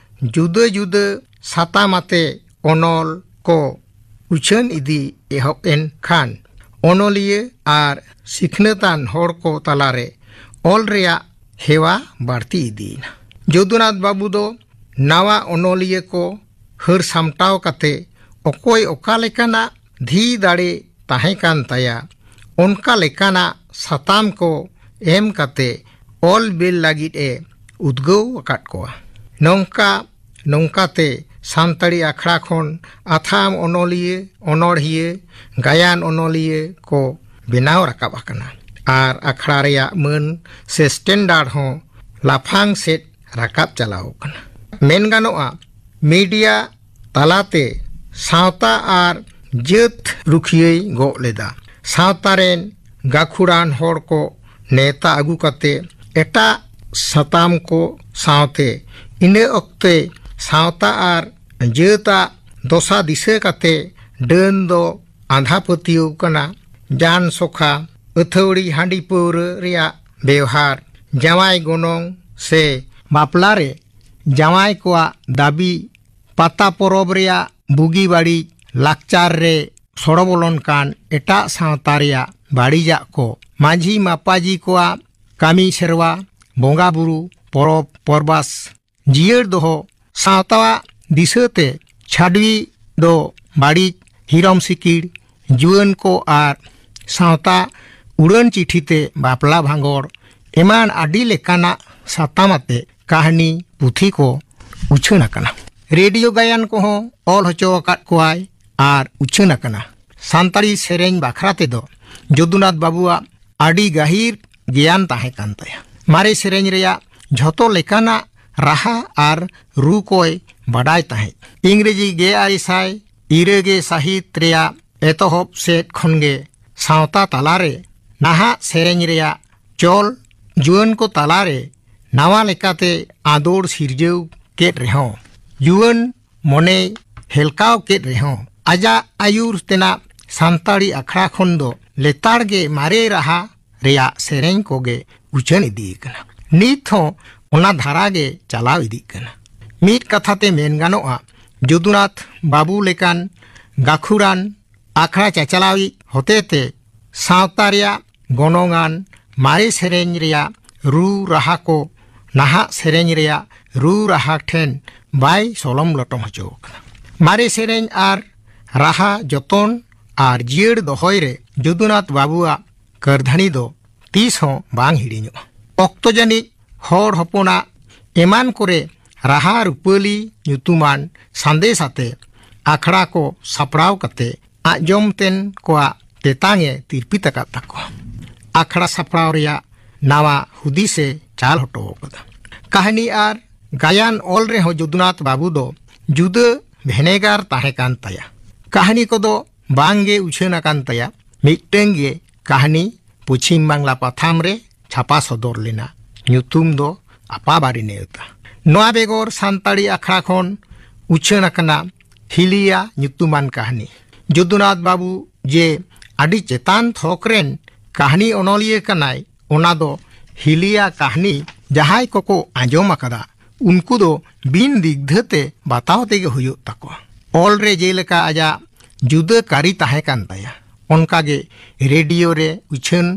ᱡᱩᱫᱟᱹ ᱡᱩᱫᱟᱹ ᱥᱟᱛᱟᱢ ᱟᱛᱮ ᱚᱱᱚᱞ ᱠᱚ ᱩᱪᱷᱟᱹᱱ ᱤᱫᱤ ᱮᱦᱚᱵ ᱮᱱ ᱠᱷᱟᱱ, ᱚᱱᱚᱞᱤᱭᱟᱹ ᱟᱨ ᱥᱤᱠᱷᱱᱟᱹᱛᱟᱱ ᱦᱚᱲ ᱠᱚ ᱛᱟᱞᱟᱨᱮ ᱚᱞ ᱨᱮᱭᱟᱜ ᱦᱮᱣᱟ ᱵᱟᱹᱲᱛᱤ ᱤᱫᱤᱭᱮᱱᱟ᱾ ᱡᱚᱫᱩᱱᱟᱛᱷ ᱵᱟᱹᱵᱩ ᱫᱚ ᱱᱟᱣᱟ ᱚᱱᱚᱞᱤᱭᱟᱹ ᱠᱚ ᱦᱟᱹᱨ ᱥᱟᱢᱴᱟᱣ ᱠᱟᱛᱮ ᱚᱠᱚᱭ ᱚᱠᱟ ᱞᱮᱠᱟᱱᱟᱜ ᱫᱷᱤ ᱫᱟᱲᱮ ᱛᱟᱦᱮᱸ ᱠᱟᱱ ᱛᱟᱭᱟ, ᱚᱱᱠᱟ ᱞᱮᱠᱟᱱᱟᱜ ᱥᱟᱛᱟᱢ ᱠᱚ ᱮᱢ ᱠᱟᱛᱮ ᱚᱞ ᱵᱮᱞ ᱞᱟᱹᱜᱤᱫ ᱮ ᱩᱫᱽᱜᱟᱹᱣ ᱟᱠᱟᱫ ᱠᱚᱣᱟ᱾ ᱱᱚᱝᱠᱟ ᱱᱚᱝᱠᱟᱛᱮ ᱥᱟᱱᱛᱟᱲᱤ ᱟᱠᱷᱲᱟ ᱠᱷᱚᱱ ᱟᱛᱷᱟᱢ ᱚᱱᱚᱞᱤᱭᱟᱹ, ᱚᱱᱚᱬᱦᱤᱭᱟᱹ, ᱜᱟᱭᱟᱱ ᱚᱱᱚᱞᱤᱭᱟᱹ ᱠᱚ ᱵᱮᱱᱟᱣ ᱨᱟᱠᱟᱵ ᱟᱠᱟᱱᱟ ᱟᱨ ᱟᱠᱷᱲᱟ ᱨᱮᱭᱟᱜ ᱢᱟᱹᱱ ᱥᱮ ᱥᱴᱮᱱᱰᱟᱨᱰ ᱦᱚᱸ ᱞᱟᱯᱷᱟᱝ ᱥᱮᱫ ᱨᱟᱠᱟᱵ ᱪᱟᱞᱟᱣ ᱟᱠᱟᱱᱟ᱾ ᱢᱮᱱ ᱜᱟᱱᱚᱜᱼᱟ, ᱢᱤᱰᱤᱭᱟ ᱛᱟᱞᱟᱛᱮ ᱥᱟᱶᱛᱟ ᱟᱨ ᱡᱟᱹᱛ ᱨᱩᱠᱷᱤᱭᱟᱹᱭ ᱜᱚᱜ ᱞᱮᱫᱟ᱾ ᱥᱟᱶᱛᱟ ᱨᱮᱱ ᱜᱟᱹᱠᱷᱩᱲᱟᱱ ᱦᱚᱲ ᱠᱚ ᱱᱮᱣᱛᱟ ᱟᱹᱜᱩ ᱠᱟᱛᱮ ᱮᱴᱟᱜ ᱥᱟᱛᱟᱢ ᱠᱚ ᱥᱟᱶᱛᱮ ᱤᱱᱟᱹ ᱚᱠᱛᱮ ᱥᱟᱶᱛᱟ ᱟᱨ ᱡᱟᱹᱛᱟᱜ ᱫᱚᱥᱟ ᱫᱤᱥᱟᱹ ᱠᱟᱛᱮ ᱰᱟᱹᱱ ᱫᱚ ᱟᱸᱫᱷᱟ ᱯᱟᱹᱛᱭᱟᱹᱣ ᱠᱟᱱᱟ᱾ ᱡᱟᱱ ᱥᱚᱠᱷᱟ, ᱟᱹᱛᱷᱟᱹᱣᱲᱤ ᱦᱟᱺᱰᱤ ᱯᱟᱹᱣᱨᱟᱹ ᱨᱮᱭᱟᱜ ᱵᱮᱣᱦᱟᱨ, ᱡᱟᱶᱟᱭ ᱜᱚᱱᱚᱝ ᱥᱮ ᱵᱟᱯᱞᱟ ᱨᱮ ᱡᱟᱶᱟᱭ ᱠᱚᱣᱟᱜ ᱫᱟᱹᱵᱤ, ᱯᱟᱛᱟ ᱯᱚᱨᱚᱵᱽ ᱨᱮᱭᱟᱜ ᱵᱩᱜᱤ ᱵᱟᱹᱲᱤᱡ, ᱞᱟᱠᱪᱟᱨ ᱨᱮ ᱥᱚᱲᱚ ᱵᱚᱞᱚᱱ ᱠᱟᱱ ᱮᱴᱟᱜ ᱥᱟᱶᱛᱟ ᱨᱮᱭᱟᱜ ᱵᱟᱹᱲᱤᱡᱟᱜ ᱠᱚ, ᱢᱟᱹᱡᱷᱤ ᱢᱟᱯᱟᱡᱤ ᱠᱚᱣᱟᱜ ᱠᱟᱹᱢᱤ ᱥᱮᱨᱣᱟ, ᱵᱚᱸᱜᱟ ᱵᱩᱨᱩ, ᱯᱚᱨᱚᱵᱽ ᱯᱚᱨᱵᱟᱥ ᱡᱤᱭᱟᱹᱲ ᱫᱚᱦᱚ, ᱥᱟᱶᱛᱟᱣᱟᱜ ᱫᱤᱥᱟᱹᱛᱮ ᱪᱷᱟᱰᱣᱤ ᱫᱚ ᱵᱟᱹᱲᱤᱡ ᱦᱤᱨᱚᱢ ᱥᱤᱠᱤᱲ, ᱡᱩᱣᱟᱹᱱ ᱠᱚ ᱟᱨ ᱥᱟᱶᱛᱟ ᱩᱰᱟᱹᱱ ᱪᱤᱴᱷᱤ ᱛᱮ ᱵᱟᱯᱞᱟ ᱵᱷᱟᱸᱜᱚᱲ ᱮᱢᱟᱱ ᱟᱹᱰᱤ ᱞᱮᱠᱟᱱᱟᱜ ᱥᱟᱛᱟᱢ ᱟᱛᱮ ᱠᱟᱹᱦᱱᱤ ᱯᱩᱛᱷᱤ ᱠᱚ ᱩᱪᱷᱟᱹᱱ ᱟᱠᱟᱱᱟ᱾ ᱨᱮᱰᱤᱭᱳ ᱜᱟᱭᱟᱱ ᱠᱚᱦᱚᱸ ᱚᱞ ᱦᱚᱪᱚ ᱟᱠᱟᱫ ᱠᱚᱣᱟᱭ ᱟᱨ ᱩᱪᱷᱟᱹᱱ ᱟᱠᱟᱱᱟ᱾ ᱥᱟᱱᱛᱟᱲᱤ ᱥᱮᱨᱮᱧ ᱵᱟᱠᱷᱨᱟ ᱛᱮᱫᱚ ᱡᱚᱫᱩᱱᱟᱛᱷ ᱵᱟᱵᱩᱣᱟᱜ ᱟᱹᱰᱤ ᱜᱟᱹᱦᱤᱨ ᱜᱮᱭᱟᱱ ᱛᱟᱦᱮᱸ ᱠᱟᱱ ᱛᱟᱭᱟ᱾ ᱢᱟᱨᱮ ᱥᱮᱨᱮᱧ ᱨᱮᱭᱟᱜ ᱡᱷᱚᱛᱚ ᱞᱮᱠᱟᱱᱟᱜ ᱨᱟᱦᱟ ᱟᱨ ᱨᱩ ᱠᱚᱭ ᱵᱟᱰᱟᱭ ᱛᱟᱦᱮᱸᱫ᱾ ᱤᱝᱨᱮᱡᱤ ᱜᱮᱞ ᱟᱨᱮ ᱥᱟᱭ ᱤᱨᱟᱹᱞ ᱜᱮ ᱥᱟᱹᱦᱤᱛ ᱨᱮᱭᱟᱜ ᱮᱛᱚᱦᱚᱵ ᱥᱮᱫ ᱠᱷᱚᱱᱜᱮ ᱥᱟᱶᱛᱟ ᱛᱟᱞᱟᱨᱮ ᱱᱟᱦᱟᱜ ᱥᱮᱨᱮᱧ ᱨᱮᱭᱟᱜ ᱪᱚᱞ ᱡᱩᱣᱟᱹᱱ ᱠᱚ ᱛᱟᱞᱟᱨᱮ ᱱᱟᱣᱟ ᱞᱮᱠᱟᱛᱮ ᱟᱸᱫᱳᱲ ᱥᱤᱨᱡᱟᱹᱣ ᱠᱮᱫ ᱨᱮᱦᱚᱸ, ᱡᱩᱣᱟᱹᱱ ᱢᱚᱱᱮᱭ ᱦᱮᱞᱠᱟᱣ ᱠᱮᱫ ᱨᱮᱦᱚᱸ, ᱟᱡᱟᱜ ᱟᱹᱭᱩᱨ ᱛᱮᱱᱟᱜ ᱥᱟᱱᱛᱟᱲᱤ ᱟᱠᱷᱲᱟ ᱠᱷᱚᱱ ᱫᱚ ᱞᱮᱛᱟᱲ ᱜᱮ ᱢᱟᱨᱮ ᱨᱟᱦᱟ ᱨᱮᱭᱟᱜ ᱥᱮᱨᱮᱧ ᱠᱚᱜᱮ ᱩᱪᱷᱟᱹᱱ ᱤᱫᱤ ᱟᱠᱟᱱᱟ᱾ ᱱᱤᱛ ᱦᱚᱸ ᱚᱱᱟ ᱫᱷᱟᱨᱟ ᱜᱮ ᱪᱟᱞᱟᱣ ᱤᱫᱤᱜ ᱠᱟᱱᱟ᱾ ᱢᱤᱫ ᱠᱟᱛᱷᱟ ᱛᱮ ᱢᱮᱱ ᱜᱟᱱᱚᱜᱼᱟ, ᱡᱚᱫᱩᱱᱟᱛᱷ ᱵᱟᱵᱩ ᱞᱮᱠᱟᱱ ᱜᱟᱹᱠᱷᱩᱲᱟᱱ ᱟᱠᱷᱲᱟ ᱪᱟᱪᱟᱞᱟᱣᱤᱡ ᱦᱚᱛᱮᱛᱮ ᱥᱟᱶᱛᱟ ᱨᱮᱭᱟᱜ ᱜᱚᱱᱚᱝᱟᱱ ᱢᱟᱨᱮ ᱥᱮᱨᱮᱧ ᱨᱮᱭᱟᱜ ᱨᱩ ᱨᱟᱦᱟ ᱠᱚ ᱱᱟᱦᱟᱜ ᱥᱮᱨᱮᱧ ᱨᱮᱭᱟᱜ ᱨᱩ ᱨᱟᱦᱟ ᱴᱷᱮᱱ ᱵᱟᱭ ᱥᱚᱞᱚᱢ ᱞᱚᱴᱚᱢ ᱦᱚᱪᱚ ᱟᱠᱟᱫᱟ᱾ ᱢᱟᱨᱮ ᱥᱮᱨᱮᱧ ᱟᱨ ᱨᱟᱦᱟ ᱡᱚᱛᱚᱱ ᱟᱨ ᱡᱤᱭᱟᱹᱲ ᱫᱚᱦᱚᱭ ᱨᱮ ᱡᱚᱫᱩᱱᱟᱛᱷ ᱵᱟᱵᱩᱣᱟᱜ ᱠᱟᱹᱨᱫᱷᱟᱹᱱᱤ ᱫᱚ ᱛᱤᱥ ᱦᱚᱸ ᱵᱟᱝ ᱦᱤᱲᱤᱧᱚᱜᱼᱟ᱾ ᱚᱠᱛᱚ ᱡᱟᱹᱱᱤᱡ ᱦᱚᱲ ᱦᱚᱯᱚᱱᱟᱜ ᱮᱢᱟᱱ ᱠᱚᱨᱮ ᱨᱟᱦᱟ ᱨᱩᱯᱟᱹᱞᱤ ᱧᱩᱛᱩᱢᱟᱱ ᱥᱟᱸᱫᱮᱥ ᱟᱛᱮ ᱟᱠᱷᱲᱟ ᱠᱚ ᱥᱟᱯᱲᱟᱣ ᱠᱟᱛᱮ ᱟᱸᱡᱚᱢ ᱛᱮᱱ ᱠᱚᱣᱟᱜ ᱛᱮᱛᱟᱝ ᱮ ᱛᱤᱨᱯᱤᱛ ᱟᱠᱟᱫ ᱛᱟᱠᱚᱣᱟ᱾ ᱟᱠᱷᱲᱟ ᱥᱟᱯᱲᱟᱣ ᱨᱮᱭᱟᱜ ᱱᱟᱣᱟ ᱦᱩᱫᱤᱥ ᱮ ᱪᱟᱞ ᱦᱚᱴᱚ ᱟᱠᱟᱫᱟ᱾ ᱠᱟᱹᱦᱱᱤ ᱟᱨ ᱜᱟᱭᱟᱱ ᱚᱞ ᱨᱮᱦᱚᱸ ᱡᱚᱫᱩᱱᱟᱛᱷ ᱵᱟᱵᱩ ᱫᱚ ᱡᱩᱫᱟᱹ ᱵᱷᱮᱱᱮᱜᱟᱨ ᱛᱟᱦᱮᱸ ᱠᱟᱱ ᱛᱟᱭᱟ᱾ ᱠᱟᱹᱦᱱᱤ ᱠᱚᱫᱚ ᱵᱟᱝ ᱜᱮ ᱩᱪᱷᱟᱹᱱ ᱟᱠᱟᱱ ᱛᱟᱭᱟ᱾ ᱢᱤᱫᱴᱟᱹᱝ ᱜᱮ ᱠᱟᱹᱦᱱᱤ ᱯᱚᱪᱷᱤᱢ ᱵᱟᱝᱞᱟ ᱯᱟᱛᱷᱟᱢ ᱨᱮ ᱪᱷᱟᱯᱟ ᱥᱚᱫᱚᱨ ᱞᱮᱱᱟ᱾ ᱧᱩᱛᱩᱢ ᱫᱚ ᱟᱯᱟᱵᱟᱨᱮ ᱱᱮᱣᱛᱟ᱾ ᱱᱚᱣᱟ ᱵᱮᱜᱚᱨ ᱥᱟᱱᱛᱟᱲᱤ ᱟᱠᱷᱲᱟ ᱠᱷᱚᱱ ᱩᱪᱷᱟᱹᱱ ᱟᱠᱟᱱᱟ ᱦᱤᱞᱤᱭᱟ ᱧᱩᱛᱩᱢᱟᱱ ᱠᱟᱹᱦᱱᱤ᱾ ᱡᱚᱫᱩᱱᱟᱛᱷ ᱵᱟᱵᱩ ᱡᱮ ᱟᱹᱰᱤ ᱪᱮᱛᱟᱱ ᱛᱷᱚᱠ ᱨᱮᱱ ᱠᱟᱹᱦᱱᱤ ᱚᱱᱚᱞᱤᱭᱟᱹ ᱠᱟᱱᱟᱭ, ᱚᱱᱟ ᱫᱚ ᱦᱤᱞᱤᱭᱟ ᱠᱟᱹᱦᱱᱤ ᱡᱟᱦᱟᱸᱭ ᱠᱚᱠᱚ ᱟᱸᱡᱚᱢ ᱟᱠᱟᱫᱟ, ᱩᱱᱠᱩ ᱫᱚ ᱵᱤᱱ ᱫᱤᱜᱫᱷᱟᱹ ᱛᱮ ᱵᱟᱛᱟᱣ ᱛᱮᱜᱮ ᱦᱩᱭᱩᱜ ᱛᱟᱠᱚᱣᱟ᱾ ᱚᱞ ᱨᱮ ᱡᱮᱞᱮᱠᱟ ᱟᱡᱟᱜ ᱡᱩᱫᱟᱹ ᱠᱟᱹᱨᱤ ᱛᱟᱦᱮᱸ ᱠᱟᱱ ᱛᱟᱭᱟ, ᱚᱱᱠᱟᱜᱮ ᱨᱮᱰᱤᱭᱳ ᱨᱮ ᱩᱪᱷᱟᱹᱱ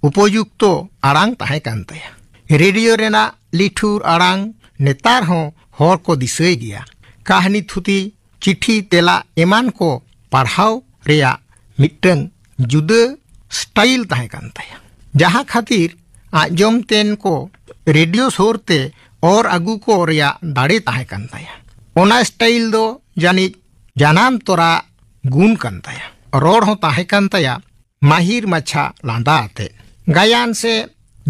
ᱩᱯᱚᱡᱩᱠᱛᱚ ᱟᱲᱟᱝ ᱛᱟᱦᱮᱸ ᱠᱟᱱ ᱛᱟᱭᱟ᱾ ᱨᱮᱰᱤᱭᱳ ᱨᱮᱱᱟᱜ ᱞᱤᱴᱷᱩᱨ ᱟᱲᱟᱝ ᱱᱮᱛᱟᱨ ᱦᱚᱸ ᱦᱚᱲ ᱠᱚ ᱫᱤᱥᱟᱹᱭ ᱜᱮᱭᱟ᱾ ᱠᱟᱹᱦᱱᱤ ᱛᱷᱩᱛᱤ, ᱪᱤᱴᱷᱤ ᱛᱮᱞᱟ ᱮᱢᱟᱱ ᱠᱚ ᱯᱟᱲᱦᱟᱣ ᱨᱮᱭᱟᱜ ᱢᱤᱫᱴᱟᱝ ᱡᱩᱫᱟᱹ ᱥᱴᱟᱭᱤᱞ ᱛᱟᱦᱮᱸ ᱠᱟᱱ ᱛᱟᱭᱟ, ᱡᱟᱦᱟᱸ ᱠᱷᱟᱹᱛᱤᱨ ᱟᱸᱡᱚᱢ ᱛᱮᱱ ᱠᱚ ᱨᱮᱰᱤᱭᱳ ᱥᱳᱨ ᱛᱮ ᱚᱨ ᱟᱹᱜᱩ ᱠᱚ ᱨᱮᱭᱟᱜ ᱫᱟᱲᱮ ᱛᱟᱦᱮᱸ ᱠᱟᱱ ᱛᱟᱭᱟ᱾ ᱚᱱᱟ ᱥᱴᱟᱭᱤᱞ ᱫᱚ ᱡᱟᱹᱱᱤᱡ ᱡᱟᱱᱟᱢ ᱛᱚᱨᱟ ᱜᱩᱱ ᱠᱟᱱ ᱛᱟᱭᱟ᱾ ᱨᱚᱲ ᱦᱚᱸ ᱛᱟᱦᱮᱸ ᱠᱟᱱ ᱛᱟᱭᱟ ᱢᱟᱹᱦᱤᱨ ᱢᱟᱪᱷᱟ ᱞᱟᱸᱫᱟ ᱟᱛᱮ᱾ ᱜᱟᱭᱟᱱ ᱥᱮ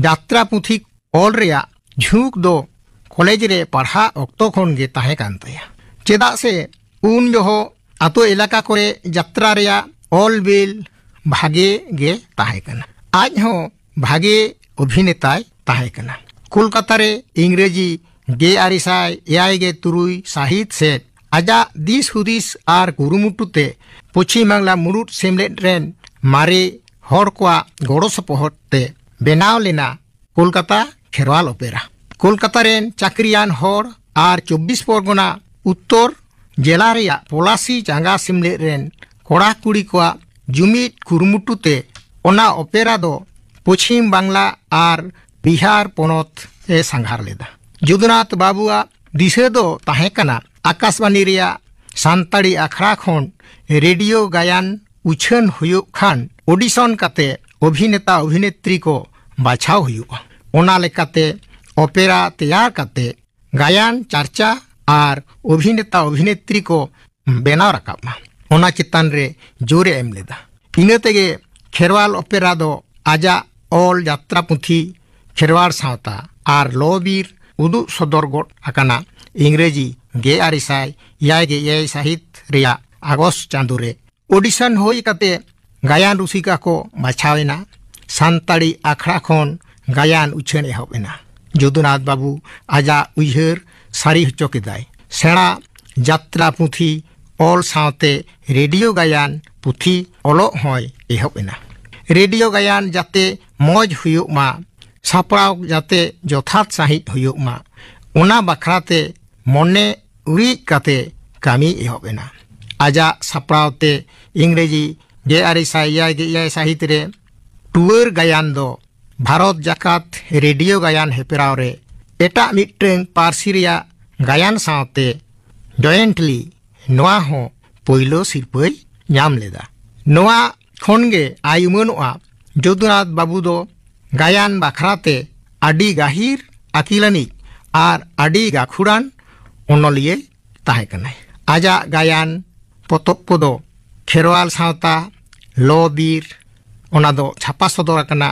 ᱡᱟᱛᱨᱟ ᱯᱩᱛᱷᱤ ᱚᱞ ᱨᱮᱭᱟᱜ ᱡᱷᱩᱸᱠ ᱫᱚ ᱠᱚᱞᱮᱡᱽ ᱨᱮ ᱯᱟᱲᱦᱟᱜ ᱚᱠᱛᱚ ᱠᱷᱚᱱ ᱜᱮ ᱛᱟᱦᱮᱸ ᱠᱟᱱ ᱛᱟᱭᱟ, ᱪᱮᱫᱟᱜ ᱥᱮ ᱩᱱ ᱡᱚᱦᱚᱜ ᱟᱛᱳ ᱮᱞᱟᱠᱟ ᱠᱚᱨᱮ ᱡᱟᱛᱨᱟ ᱨᱮᱭᱟᱜ ᱚᱞ ᱵᱤᱞ ᱵᱷᱟᱜᱮ ᱜᱮ ᱛᱟᱦᱮᱸ ᱠᱟᱱᱟ᱾ ᱟᱡ ᱦᱚᱸ ᱵᱷᱟᱜᱮ ᱚᱵᱷᱤᱱᱮᱛᱟᱭ ᱛᱟᱦᱮᱸ ᱠᱟᱱᱟ᱾ ᱠᱳᱞᱠᱟᱛᱟ ᱨᱮ ᱤᱝᱨᱮᱡᱤ ᱜᱮ ᱟᱨᱮ ᱥᱟᱭ ᱮᱭᱟᱭ ᱜᱮ ᱛᱩᱨᱩᱭ ᱥᱟᱹᱦᱤᱛ ᱥᱮᱫ ᱟᱡᱟᱜ ᱫᱤᱥ ᱦᱩᱫᱤᱥ ᱟᱨ ᱠᱩᱨᱩᱢᱩᱴᱩ ᱛᱮ ᱯᱚᱪᱷᱤᱢ ᱵᱟᱝᱞᱟ ᱢᱩᱲᱩᱫ ᱥᱮᱢᱞᱮᱫ ᱨᱮᱱ ᱢᱟᱨᱮ ᱦᱚᱲ ᱠᱚᱣᱟᱜ ᱜᱚᱲᱚ ᱥᱚᱯᱚᱦᱚᱫ ᱛᱮ ᱵᱮᱱᱟᱣ ᱞᱮᱱᱟ ᱠᱳᱞᱠᱟᱛᱟ ᱠᱷᱮᱨᱣᱟᱞ ᱚᱯᱮᱨᱟ᱾ ᱠᱳᱞᱠᱟᱛᱟ ᱨᱮᱱ ᱪᱟᱹᱠᱨᱤᱭᱟᱱ ᱦᱚᱲ ᱟᱨ ᱪᱚᱵᱵᱤᱥ ᱯᱚᱨᱜᱚᱱᱟ ᱩᱛᱛᱚᱨ ᱡᱮᱞᱟ ᱨᱮᱭᱟᱜ ᱯᱚᱞᱟᱥᱤ ᱪᱟᱸᱜᱟ ᱥᱮᱢᱞᱮᱫ ᱨᱮᱱ ᱠᱚᱲᱟ ᱠᱩᱲᱤ ᱠᱚᱣᱟᱜ ᱡᱩᱢᱤᱫ ᱠᱩᱨᱩᱢᱩᱴᱩ ᱛᱮ ᱚᱱᱟ ᱚᱯᱮᱨᱟ ᱫᱚ ᱯᱚᱪᱷᱤᱢ ᱵᱟᱝᱞᱟ ᱟᱨ ᱵᱤᱦᱟᱨ ᱯᱚᱱᱚᱛ ᱮ ᱥᱟᱸᱜᱷᱟᱨ ᱞᱮᱫᱟ᱾ ᱡᱚᱫᱩᱱᱟᱛᱷ ᱵᱟᱵᱩᱣᱟᱜ ᱫᱤᱥᱟᱹ ᱫᱚ ᱛᱟᱦᱮᱸ ᱠᱟᱱᱟ ᱟᱠᱟᱥᱵᱟᱱᱤ ᱨᱮᱭᱟᱜ ᱥᱟᱱᱛᱟᱲᱤ ᱟᱠᱷᱲᱟ ᱠᱷᱚᱱ ᱨᱮᱰᱤᱭᱳ ᱜᱟᱭᱟᱱ ᱩᱪᱷᱟᱹᱱ ᱦᱩᱭᱩᱜ ᱠᱷᱟᱱ ᱚᱰᱤᱥᱚᱱ ᱠᱟᱛᱮ ᱚᱵᱷᱤᱱᱮᱛᱟ ᱚᱵᱷᱤᱱᱮᱛᱨᱤ ᱠᱚ ᱵᱟᱪᱷᱟᱣ ᱦᱩᱭᱩᱜᱼᱟ᱾ ᱚᱱᱟ ᱞᱮᱠᱟᱛᱮ ᱚᱯᱮᱨᱟ ᱛᱮᱭᱟᱨ ᱠᱟᱛᱮ ᱜᱟᱭᱟᱱ ᱪᱟᱨᱪᱟ ᱟᱨ ᱚᱵᱷᱤᱱᱮᱛᱟ ᱚᱵᱷᱤᱱᱮᱛᱨᱤ ᱠᱚ ᱵᱮᱱᱟᱣ ᱨᱟᱠᱟᱵ ᱢᱟ᱾ ᱚᱱᱟ ᱪᱮᱛᱟᱱ ᱨᱮ ᱡᱳᱨ ᱮ ᱮᱢ ᱞᱮᱫᱟ᱾ ᱤᱱᱟᱹ ᱛᱮᱜᱮ ᱠᱷᱮᱨᱣᱟᱞ ᱚᱯᱮᱨᱟ ᱫᱚ ᱟᱡᱟᱜ ᱚᱞ ᱡᱟᱛᱨᱟ ᱯᱩᱛᱷᱤ ᱠᱷᱮᱨᱣᱟᱲ ᱥᱟᱶᱛᱟ ᱟᱨ ᱞᱚ ᱵᱤᱨ ᱩᱫᱩᱜ ᱥᱚᱫᱚᱨ ᱜᱚᱫ ᱟᱠᱟᱱᱟ ᱤᱝᱨᱮᱡᱤ ᱜᱮ ᱟᱨᱮ ᱥᱟᱭ ᱮᱭᱟᱭ ᱜᱮ ᱮᱭᱟᱭ ᱥᱟᱹᱦᱤᱛ ᱨᱮᱭᱟᱜ ᱟᱜᱚᱥᱴ ᱪᱟᱸᱫᱳ ᱨᱮ᱾ ᱚᱰᱤᱥᱚᱱ ᱦᱩᱭ ᱠᱟᱛᱮ ᱜᱟᱭᱟᱱ ᱨᱩᱥᱤᱠᱟ ᱠᱚ ᱵᱟᱪᱷᱟᱣ ᱮᱱᱟ᱾ ᱥᱟᱱᱛᱟᱲᱤ ᱟᱠᱷᱲᱟ ᱠᱷᱚᱱ ᱜᱟᱭᱟᱱ ᱩᱪᱷᱟᱹᱱ ᱮᱦᱚᱵ ᱮᱱᱟ᱾ ᱡᱚᱫᱩᱱᱟᱛᱷ ᱵᱟᱵᱩ ᱟᱡᱟᱜ ᱩᱭᱦᱟᱹᱨ ᱥᱟᱹᱨᱤ ᱦᱚᱪᱚ ᱠᱮᱫᱟᱭ᱾ ᱥᱮᱬᱟ ᱡᱟᱛᱨᱟ ᱯᱩᱛᱷᱤ ᱚᱞ ᱥᱟᱶᱛᱮ ᱨᱮᱰᱤᱭᱳ ᱜᱟᱭᱟᱱ ᱯᱩᱛᱷᱤ ᱚᱞᱚᱜ ᱦᱚᱸᱭ ᱮᱦᱚᱵ ᱮᱱᱟ᱾ ᱨᱮᱰᱤᱭᱳ ᱜᱟᱭᱟᱱ ᱡᱟᱛᱮ ᱢᱚᱡᱽ ᱦᱩᱭᱩᱜ ᱢᱟ, ᱥᱟᱯᱲᱟᱣ ᱡᱟᱛᱮ ᱡᱚᱛᱷᱟᱛ ᱥᱟᱺᱦᱤᱡ ᱦᱩᱭᱩᱜ ᱢᱟ, ᱚᱱᱟ ᱵᱟᱠᱷᱨᱟᱛᱮ ᱢᱚᱱᱮ ᱩᱨᱤᱡ ᱠᱟᱛᱮ ᱠᱟᱹᱢᱤ ᱮᱦᱚᱵ ᱮᱱᱟ᱾ ᱟᱡᱟᱜ ᱥᱟᱯᱲᱟᱣ ᱛᱮ ᱤᱝᱨᱮᱡᱤ ᱜᱮ ᱟᱨᱮ ᱥᱟᱭ ᱮᱭᱟᱭ ᱜᱮ ᱮᱭᱟᱭ ᱥᱟᱹᱦᱤᱛ ᱨᱮ ᱴᱩᱣᱟᱹᱨ ᱜᱟᱭᱟᱱ ᱫᱚ ᱵᱷᱟᱨᱚᱛ ᱡᱟᱠᱟᱛ ᱨᱮᱰᱤᱭᱳ ᱜᱟᱭᱟᱱ ᱦᱮᱯᱨᱟᱣ ᱨᱮ ᱮᱴᱟᱜ ᱢᱤᱫᱴᱟᱝ ᱯᱟᱹᱨᱥᱤ ᱨᱮᱭᱟᱜ ᱜᱟᱭᱟᱱ ᱥᱟᱶᱛᱮ ᱡᱚᱭᱮᱱᱴᱞᱤ ᱱᱚᱣᱟ ᱦᱚᱸ ᱯᱳᱭᱞᱳ ᱥᱤᱨᱯᱟᱹᱭ ᱧᱟᱢ ᱞᱮᱫᱟ᱾ ᱱᱚᱣᱟ ᱠᱷᱚᱱ ᱜᱮ ᱟᱭ ᱩᱢᱟᱹᱱᱚᱜᱼᱟ, ᱡᱚᱫᱩᱱᱟᱛᱷ ᱵᱟᱵᱩ ᱫᱚ ᱜᱟᱭᱟᱱ ᱵᱟᱠᱷᱨᱟ ᱛᱮ ᱟᱹᱰᱤ ᱜᱟᱹᱦᱤᱨ ᱟᱹᱠᱤᱞᱟᱹᱱᱤᱡ ᱟᱨ ᱟᱹᱰᱤ ᱜᱟᱹᱠᱷᱩᱲᱟᱱ ᱚᱱᱚᱞᱤᱭᱟᱹᱭ ᱛᱟᱦᱮᱸ ᱠᱟᱱᱟᱭ᱾ ᱟᱡᱟᱜ ᱜᱟᱭᱟᱱ ᱯᱚᱛᱚᱵ ᱠᱚᱫᱚ ᱠᱷᱮᱨᱣᱟᱞ ᱥᱟᱶᱛᱟ, ᱞᱚ ᱵᱤᱨ, ᱚᱱᱟ ᱫᱚ ᱪᱷᱟᱯᱟ ᱥᱚᱫᱚᱨ ᱟᱠᱟᱱᱟ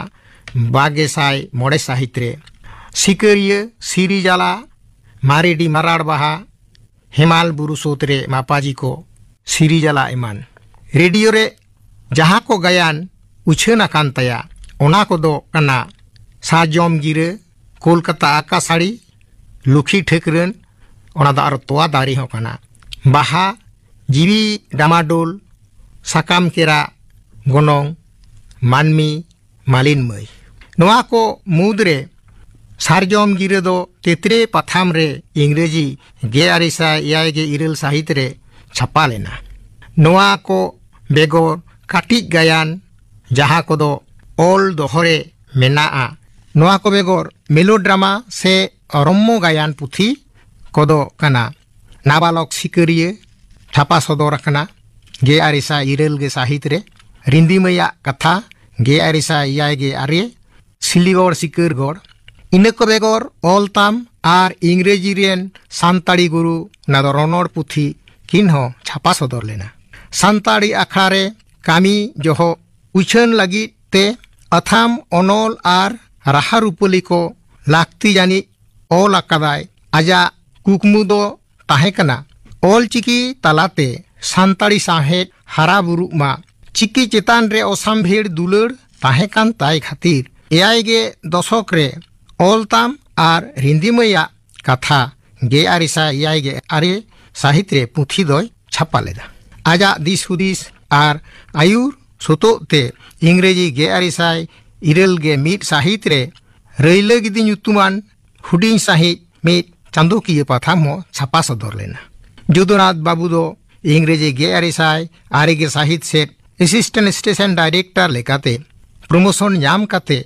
ᱵᱟᱜᱮ ᱥᱟᱭ ᱢᱚᱬᱮ ᱥᱟᱹᱦᱤᱛ ᱨᱮ, ᱥᱤᱠᱟᱹᱨᱤᱭᱟᱹ, ᱥᱤᱨᱤᱡᱟᱞᱟ, ᱢᱟᱨᱮᱰᱤ ᱢᱟᱨᱟᱲ ᱵᱟᱦᱟ, ᱦᱮᱢᱟᱞ ᱵᱩᱨᱩ ᱥᱳᱛ ᱨᱮ ᱢᱟᱯᱟᱡᱤ ᱠᱚ, ᱥᱤᱨᱤᱡᱟᱞᱟ ᱮᱢᱟᱱ᱾ ᱨᱮᱰᱤᱭᱳ ᱨᱮ ᱡᱟᱦᱟᱸ ᱠᱚ ᱜᱟᱭᱟᱱ ᱩᱪᱷᱟᱹᱱ ᱟᱠᱟᱱ ᱛᱟᱭᱟ, ᱚᱱᱟ ᱠᱚᱫᱚ ᱠᱟᱱᱟ ᱥᱟᱨᱡᱚᱢ ᱜᱤᱨᱟᱹ, ᱠᱳᱞᱠᱟᱛᱟ ᱟᱠᱟᱥᱟᱲᱤ, ᱞᱩᱠᱷᱤ ᱴᱷᱟᱹᱠᱨᱟᱹᱱ, ᱚᱱᱟ ᱫᱚ ᱟᱨᱚ ᱛᱚᱣᱟ ᱫᱟᱨᱮ ᱦᱚᱸ ᱠᱟᱱᱟ, ᱵᱟᱦᱟ, ᱡᱤᱣᱤ ᱰᱟᱢᱟᱰᱳᱞ, ᱥᱟᱠᱟᱢ ᱠᱮᱨᱟ, ᱜᱚᱱᱚᱝ, ᱢᱟᱹᱱᱢᱤ, ᱢᱟᱹᱞᱤᱱ ᱢᱟᱹᱭ᱾ ᱱᱚᱣᱟ ᱠᱚ ᱢᱩᱫᱽᱨᱮ ᱥᱟᱨᱡᱚᱢ ᱜᱤᱨᱟᱹ ᱫᱚ ᱛᱮᱛᱨᱮ ᱯᱟᱛᱷᱟᱢ ᱨᱮ ᱤᱝᱨᱮᱡᱤ ᱜᱮᱞ ᱟᱨᱮ ᱥᱟᱭ ᱮᱭᱟᱭ ᱜᱮᱞ ᱤᱨᱟᱹᱞ ᱥᱟᱹᱦᱤᱛ ᱨᱮ ᱪᱷᱟᱯᱟ ᱞᱮᱱᱟ᱾ ᱱᱚᱣᱟ ᱠᱚ ᱵᱮᱜᱚᱨ ᱠᱟᱹᱴᱤᱡ ᱜᱟᱭᱟᱱ, ᱡᱟᱦᱟᱸ ᱠᱚᱫᱚ ᱚᱞ ᱫᱚᱦᱚ ᱨᱮ ᱢᱮᱱᱟᱜᱼᱟ, ᱱᱚᱣᱟ ᱠᱚ ᱵᱮᱜᱚᱨ ᱢᱮᱞᱳᱰᱨᱟᱢᱟ ᱥᱮ ᱨᱚᱢᱢᱚ ᱜᱟᱭᱟᱱ ᱯᱩᱛᱷᱤ ᱠᱚᱫᱚ ᱠᱟᱱᱟ ᱱᱟᱵᱟᱞᱚᱠ ᱥᱤᱠᱟᱹᱨᱤᱭᱟᱹ, ᱪᱷᱟᱯᱟ ᱥᱚᱫᱚᱨ ᱟᱠᱟᱱᱟ ᱜᱮᱞ ᱟᱨᱮ ᱥᱟᱭ ᱤᱨᱟᱹᱞ ᱜᱮ ᱥᱟᱹᱦᱤᱛ ᱨᱮ, ᱨᱤᱸᱫᱤᱢᱟᱹᱭᱟᱜ ᱠᱟᱛᱷᱟ ᱜᱮᱞ ᱟᱨᱮ ᱥᱟᱭ ᱮᱭᱟᱭ ᱜᱮ ᱟᱨᱮ, ᱥᱤᱞᱤᱜᱚᱲ ᱥᱤᱠᱟᱹᱨᱜᱚᱲ᱾ ᱤᱱᱟᱹ ᱠᱚ ᱵᱮᱜᱚᱨ ᱚᱞ ᱛᱟᱢ ᱟᱨ ᱤᱝᱨᱮᱡᱤ ᱨᱮᱱ ᱥᱟᱱᱛᱟᱲᱤ ᱜᱩᱨᱩ, ᱚᱱᱟ ᱫᱚ ᱨᱚᱱᱚᱲ ᱯᱩᱛᱷᱤ, ᱠᱤᱱ ᱦᱚᱸ ᱪᱷᱟᱯᱟ ᱥᱚᱫᱚᱨ ᱞᱮᱱᱟ᱾ ᱥᱟᱱᱛᱟᱲᱤ ᱟᱠᱷᱲᱟ ᱨᱮ ᱠᱟᱹᱢᱤ ᱡᱚᱦᱚᱜ ᱩᱪᱷᱟᱹᱱ ᱞᱟᱹᱜᱤᱫ ᱛᱮ ᱟᱛᱷᱟᱢ, ᱚᱱᱚᱞ ᱟᱨ ᱨᱟᱦᱟ ᱨᱩᱯᱟᱹᱞᱤ ᱠᱚ ᱞᱟᱹᱠᱛᱤ ᱡᱟᱹᱱᱤᱡ ᱚᱞ ᱟᱠᱟᱫᱟᱭ᱾ ᱟᱡᱟᱜ ᱠᱩᱠᱢᱩ ᱫᱚ ᱛᱟᱦᱮᱸ ᱠᱟᱱᱟ ᱚᱞ ᱪᱤᱠᱤ ᱛᱟᱞᱟᱛᱮ ᱥᱟᱱᱛᱟᱲᱤ ᱥᱟᱶᱦᱮᱫ ᱦᱟᱨᱟ ᱵᱩᱨᱩᱜ ᱢᱟ᱾ ᱪᱤᱠᱤ ᱪᱮᱛᱟᱱ ᱨᱮ ᱚᱥᱟᱢᱵᱷᱮᱲ ᱫᱩᱞᱟᱹᱲ ᱛᱟᱦᱮᱸ ᱠᱟᱱ ᱛᱟᱭ ᱠᱷᱟᱹᱛᱤᱨ ᱮᱭᱟᱭ ᱜᱮ ᱫᱚᱥᱚᱠ ᱨᱮ ᱚᱞ ᱛᱟᱢ ᱟᱨ ᱨᱤᱸᱫᱤᱢᱟᱹᱭᱟᱜ ᱠᱟᱛᱷᱟ ᱜᱮᱞ ᱟᱨᱮ ᱥᱟᱭ ᱮᱭᱟᱭ ᱜᱮᱞ ᱟᱨᱮ ᱥᱟᱹᱦᱤᱛ ᱨᱮ ᱯᱩᱛᱷᱤ ᱫᱚᱭ ᱪᱷᱟᱯᱟ ᱞᱮᱫᱟ᱾ ᱟᱡᱟᱜ ᱫᱤᱥ ᱦᱩᱫᱤᱥ ᱟᱨ ᱟᱹᱭᱩᱨ ᱥᱩᱛᱩᱜ ᱛᱮ ᱤᱝᱨᱮᱡᱤ ᱜᱮᱞ ᱟᱨᱮ ᱥᱟᱭ ᱤᱨᱟᱹᱞ ᱜᱮᱞ ᱢᱤᱫ ᱥᱟᱹᱦᱤᱛ ᱨᱮ ᱨᱟᱹᱭᱞᱟᱹ ᱜᱤᱫᱤ ᱧᱩᱛᱩᱢᱟᱱ ᱦᱩᱰᱤᱧ ᱥᱟᱹᱦᱤᱡ ᱢᱤᱫ ᱪᱟᱸᱫᱚᱠᱤᱭᱟᱹ ᱯᱟᱛᱷᱟᱢ ᱦᱚᱸ ᱪᱷᱟᱯᱟ ᱥᱚᱫᱚᱨ ᱞᱮᱱᱟ᱾ ᱡᱚᱫᱩᱱᱟᱛᱷ ᱵᱟᱵᱩ ᱫᱚ ᱤᱝᱨᱮᱡᱤ ᱜᱮᱞ ᱟᱨᱮ ᱥᱟᱭ ᱟᱨᱮ ᱜᱮ ᱥᱟᱹᱦᱤᱛ ᱥᱮᱫ ᱮᱥᱤᱥᱴᱮᱱᱴ ᱥᱴᱮᱥᱚᱱ ᱰᱟᱭᱨᱮᱠᱴᱚᱨ ᱞᱮᱠᱟᱛᱮ ᱯᱨᱚᱢᱳᱥᱚᱱ ᱧᱟᱢ ᱠᱟᱛᱮ